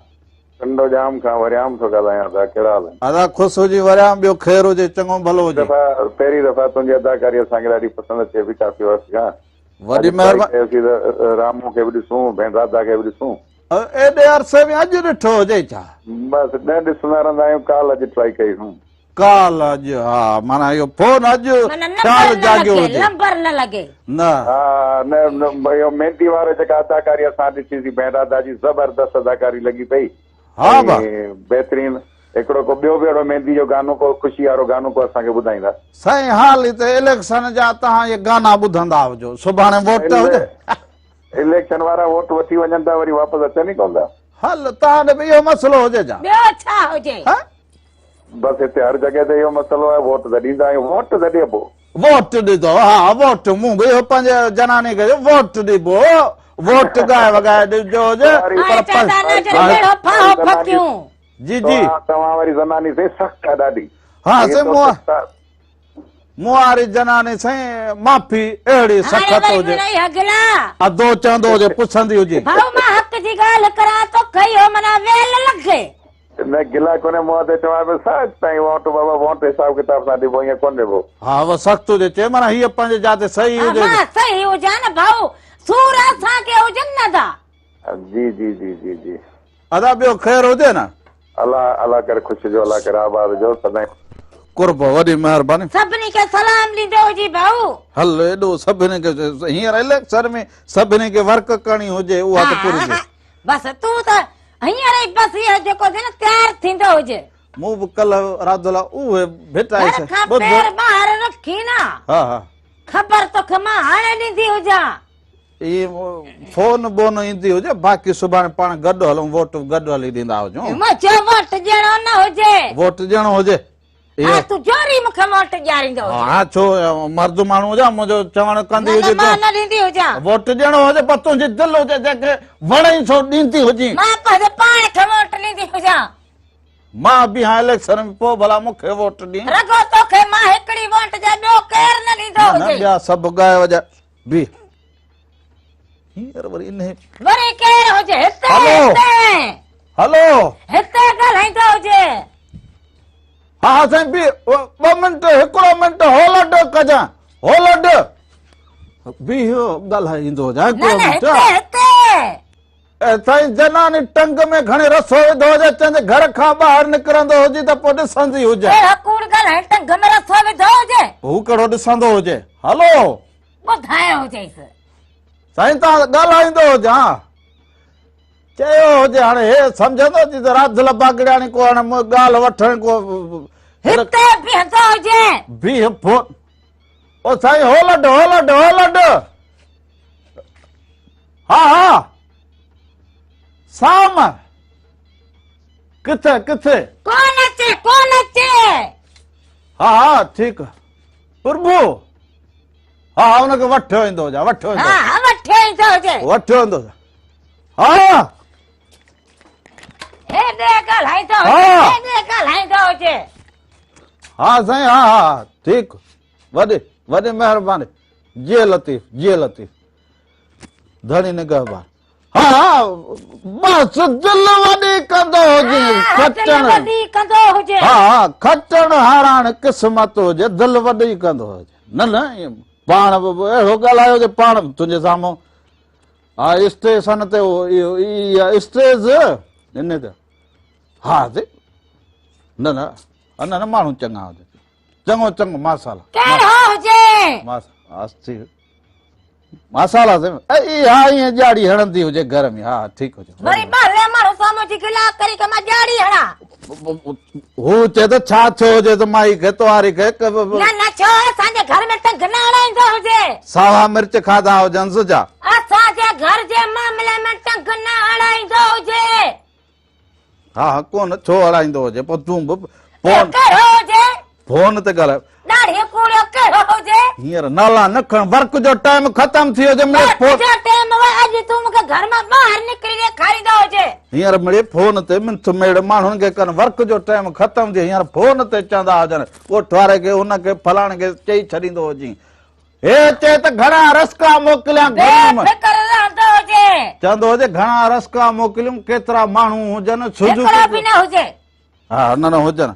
ٽنڊو ڄام کان وريام ٿو ڳالهايان ادا ڪهڙا حال آهن. ادا خوش هجي وريام ٻيو خير هجي چڱو ڀلو هجي. دفعا پهرين دفعا تنهنجي اداڪاري اسان کي ڏاڍي پسند اچي پئي ڪافي وقت کان. وڏي مهرباني. ڪيوسين ته رامو کي به ڏسون ڀيڻ راڌا کي به ڏسون. ايڏي عرصي ۾ اڄ ڏٺو هجئي ڇا؟ بس نه ڏسندا رهندا آهيون ڪال اڄ ٽرائي ڪئي سون. ڪال اڄ ها معنيٰ اهو فون اڄ خيال جاڳيو هجي. نمبر نه لڳي. نه. ها نه اهو ميندي وارو جيڪا اداڪاري اسان ڏٺي سي ڀيڻ راڌا جي زبردست اداڪاري لڳي پئي. ها با. بهترين هڪڙو ڪو ٻيو به اهڙو ميندي جو گانو ڪو خوشي وارو گانو ڪو اسان کي ٻڌائيندا. سائين حال هتي اليڪشن جا توهان اهي گانا ٻڌندا هجو سڀاڻي ووٽ هجي. اليڪشن وارا ووٽ وٺي وڃن ٿا وري واپس اچن ئي ڪونه ٿا. هل توهان ڏي به اهو مسئلو هجي ڇا. ٻيو ڇا هجي. ها. بس هتي هر جڳهه تي اهو مسئلو آهي ووٽ ته ڏيندا آهيون ووٽ ته ڏبو. ووٽ ڏيندو ها ووٽ مون به اهو پنهنجي جناني کي چيو ووٽ ڏبو ووٽ ڳائي وڳائي ڏجو هجي پر جي جي توهان واري زناني سائين سخت آهي ڏاڍي. ها سائين مون واري جناني سائين معافي اهڙي سخت هجي ادو چوندو هجي پڇندي هجي. ڀائو مان حق جي ڳالهه ڪران توکي اهو معنيٰ ويل لڳي. نه گلا ڪونهي مون تي چوان پيو سچ سائين ووٽ بابا ووٽ حساب ڪتاب سان ڏبو ائين ڪونه ڏبو. ها اهو سخت هجي چي معنيٰ هيء پنهنجي جاء تي صحيح هجي. ها مان صحيح هجان نه ڀائو سور اسان کي هجن نه ٿا. جي جي جي جي جي. ادا ٻيو خير هجي نه. الله الله ڪري خوش هجو الله ڪري آباد هجو سدائين. قرب وڏي مهرباني. سڀني کي سلام ڏيندو هجي ڀائو. هل ايڏو سڀني کي هينئر اليڪشن ۾ سڀني کي ورڪ ڪرڻي هجي اها ته پوري ٿي. بس تون ته هينئر ئي بس اهو جيڪو ٿي نه تيار ٿيندو هجي. مون به ڪلهه رادلا اهي ڀيٽائي گهر کان پير ٻاهر رکي نه. ها ها. خبر توکي مان هاڻي ڏيندي هجان. اي فون بون ايندي هجي باقي سڀاڻي پاڻ گڏ هلون ووٽ گڏ هلي ڏيندا هجون. مان چيو ووٽ ڏيڻو نه هجي. ووٽ ڏيڻو هجي. ها تون زوري مون کي ووٽ ڏياريندو هجين. ها ڇو مرد ماڻهو هجان منهنجو چوڻ ڪندي هجي. نه مان نه ڏيندي هجان. ووٽ ڏيڻو هجي پر تنهنجي دل هجي جنهن کي وڻئي سو ڏيندي هجين. مان پنهنجي پاڻ کي ووٽ ڏيندي هجان. مان بيهان اليڪشن ۾ پوء ڀلا مون کي ووٽ ڏين. رڳو توکي مان هڪڙي ووٽ جا ٻيو ڪير نه ڏيندو هجي. نه ٻيا سڀ ڳائي وڄائي بيهه. هينئر وري انهي. وري ڪير هجي هتي هتي. هلو. هتي ڳالهائيندو هجي. ها ها سائين بيهه ٻه منٽ هڪڙو منٽ هولڊ ڪجان هولڊ. بيهه ڳالهائيندو هجان نه نه هتي هتي. سائين زناني ٽنگ ۾ کڻي رسو وڌو هجي چوندي گهر کان ٻاهر نڪرندو هجي ته پوء ڏسندي هجي. اهڙو ڪوڙ ڳالهائڻ ٽنگ ۾ رسو وڌو هجي. هو ڪهڙو ڏسندو هجي. هلو. ٻڌايو هجيس. سائين تان ڳالهائيندو هجان. چيو هجي هاڻي هي سمجهندو هجي ته راڌل باگڙياڻي ڪو هاڻي ڳالهه وٺڻ ڪو. هتي بيهندو هجي. بيهه فون. او سائين هولڊ هولڊ هولڊ. ها ها سام ڪٿي ڪٿي ڪون اچي ڪون اچي ها ها ٺيڪ پرڀو ها ها ان کي وٺيو ايندو هجان وٺيو ايندو ها ها وٺيو ايندو هجي وٺيو ايندو ها هيڏي ڳالهائيندو هجي هيڏي ڳالهائيندو هجي ها سائين ها ها ٺيڪ وڏي وڏي مهرباني جي لطيف جي لطيف ڌڻي نگهبان ها ها بس دل وڏي ڪندو هجي کٽڻ وڏي ڪندو هجي ها ها کٽڻ هاراڻ قسمت هجي دل وڏي ڪندو هجي نه نه پاڻ به اهڙو ڳالهايو هجي پاڻ تنهنجي سامهون ها اسٽيشن تي اها اسٽيج ان تي ها نه نه نه نه ماڻهو چڱا هجن چڱو چڱو ماسالا ڪهڙو هجي ماسا ماسالا سي اها ائين ڄاڙي هڻندي هجي گهر ۾ ها ٺيڪ هجي وري ٻاهريان ماڻهو سامهون جي گلا ڪري ته مان ڄاڙي هڻان هو چئي ته ڇا ٿيو هجي ته مائي کي تواري کي نه نه ڇو اسان جي گهر ۾ ٽنگ نه هڻائيندو هجي ساوا مرچ کاڌا هجنس جا اسان جي گهر جي معاملي ۾ ٽنگ نه هڻائيندو هجي ها ها ڪونه ڇو هڻائيندو هجي پوء تون به فون ڪهڙو هجي فون تي ڳالهاء ڏاڙهي ڪوڙيو ڪهڙو هجي هينئر نالا نه کڻ ورڪ جو ٽائيم ختم ٿي ويو هجي مڙي فون جو ٽائيم و اڄ تون مونکي گهر مان ٻاهر نڪري ڏيکاريندو هجي هينئر مڙي فون تي منٿ ميڙ ماڻهن کي ڪن ورڪ جو ٽائيم ختم ٿي هينئر فون تي چوندا هجن ڳوٺ واري کي هن کي فلاڻي کي چئي ڇڏيندو هجين هي چئي ته گهڻا رسڪا موڪليان بي فڪر رهندو هجي. چوندو هجي گهڻا رسڪا موڪليون ڪيترا ماڻهو هجن سوزوڪي هڪڙو به نه هجي. ها نه نه هجن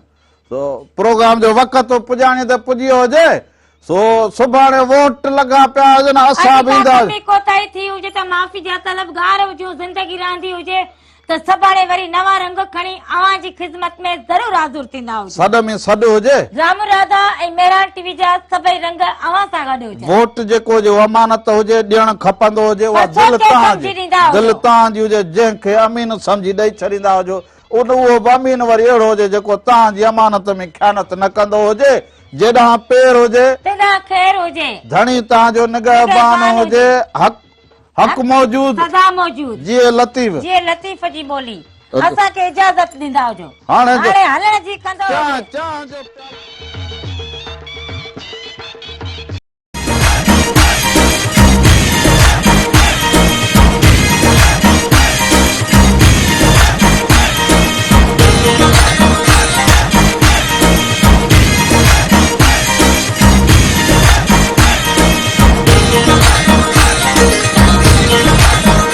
سو پروگرام جو وقت پڄاڻي ته پڄي ويو هجي سو سڀاڻي ووٽ لڳا پيا هجن اسان به ايندا ڪا ڪوتاهي ٿي هجي ته معافي جا طلبگار هجون زندگي رهندي هجي ته سڀاڻي وري نوان رنگ کڻي اوهان جي خدمت ۾ ضرور حاضر ٿيندا هجون. سڏ ۾ سڏ هجي. رام راڌا ۽ مهراڻ ٽي وي جا سڀئي رنگ اوهان سان گڏ هجن. ووٽ جيڪو هجي اهو امانت هجي، ڏيڻ کپندو هجي، اها پر دل سوچي تان سمجهي جي ڏيندا دل هجو. تان جي هجي، جنهن کي امين سمجهي ڏئي ڇڏيندا هجو، ان اهو به امين وري اهڙو هجي جيڪو تان جي امانت ۾ خيانت نه ڪندو هجي، جيڏانهن پير هجي. تيڏانهن خير هجي. ڌڻي تان جو نگهبان نگهبان هجي، هجي. حق. حق موجود. سدا موجود. جيئي لطيف. جيئي لطيف جي ٻولي. اسان کي اجازت ڏيندا هجو. هاڻي هلڻ جي ڪندو هجي. چانهه جو پيالو.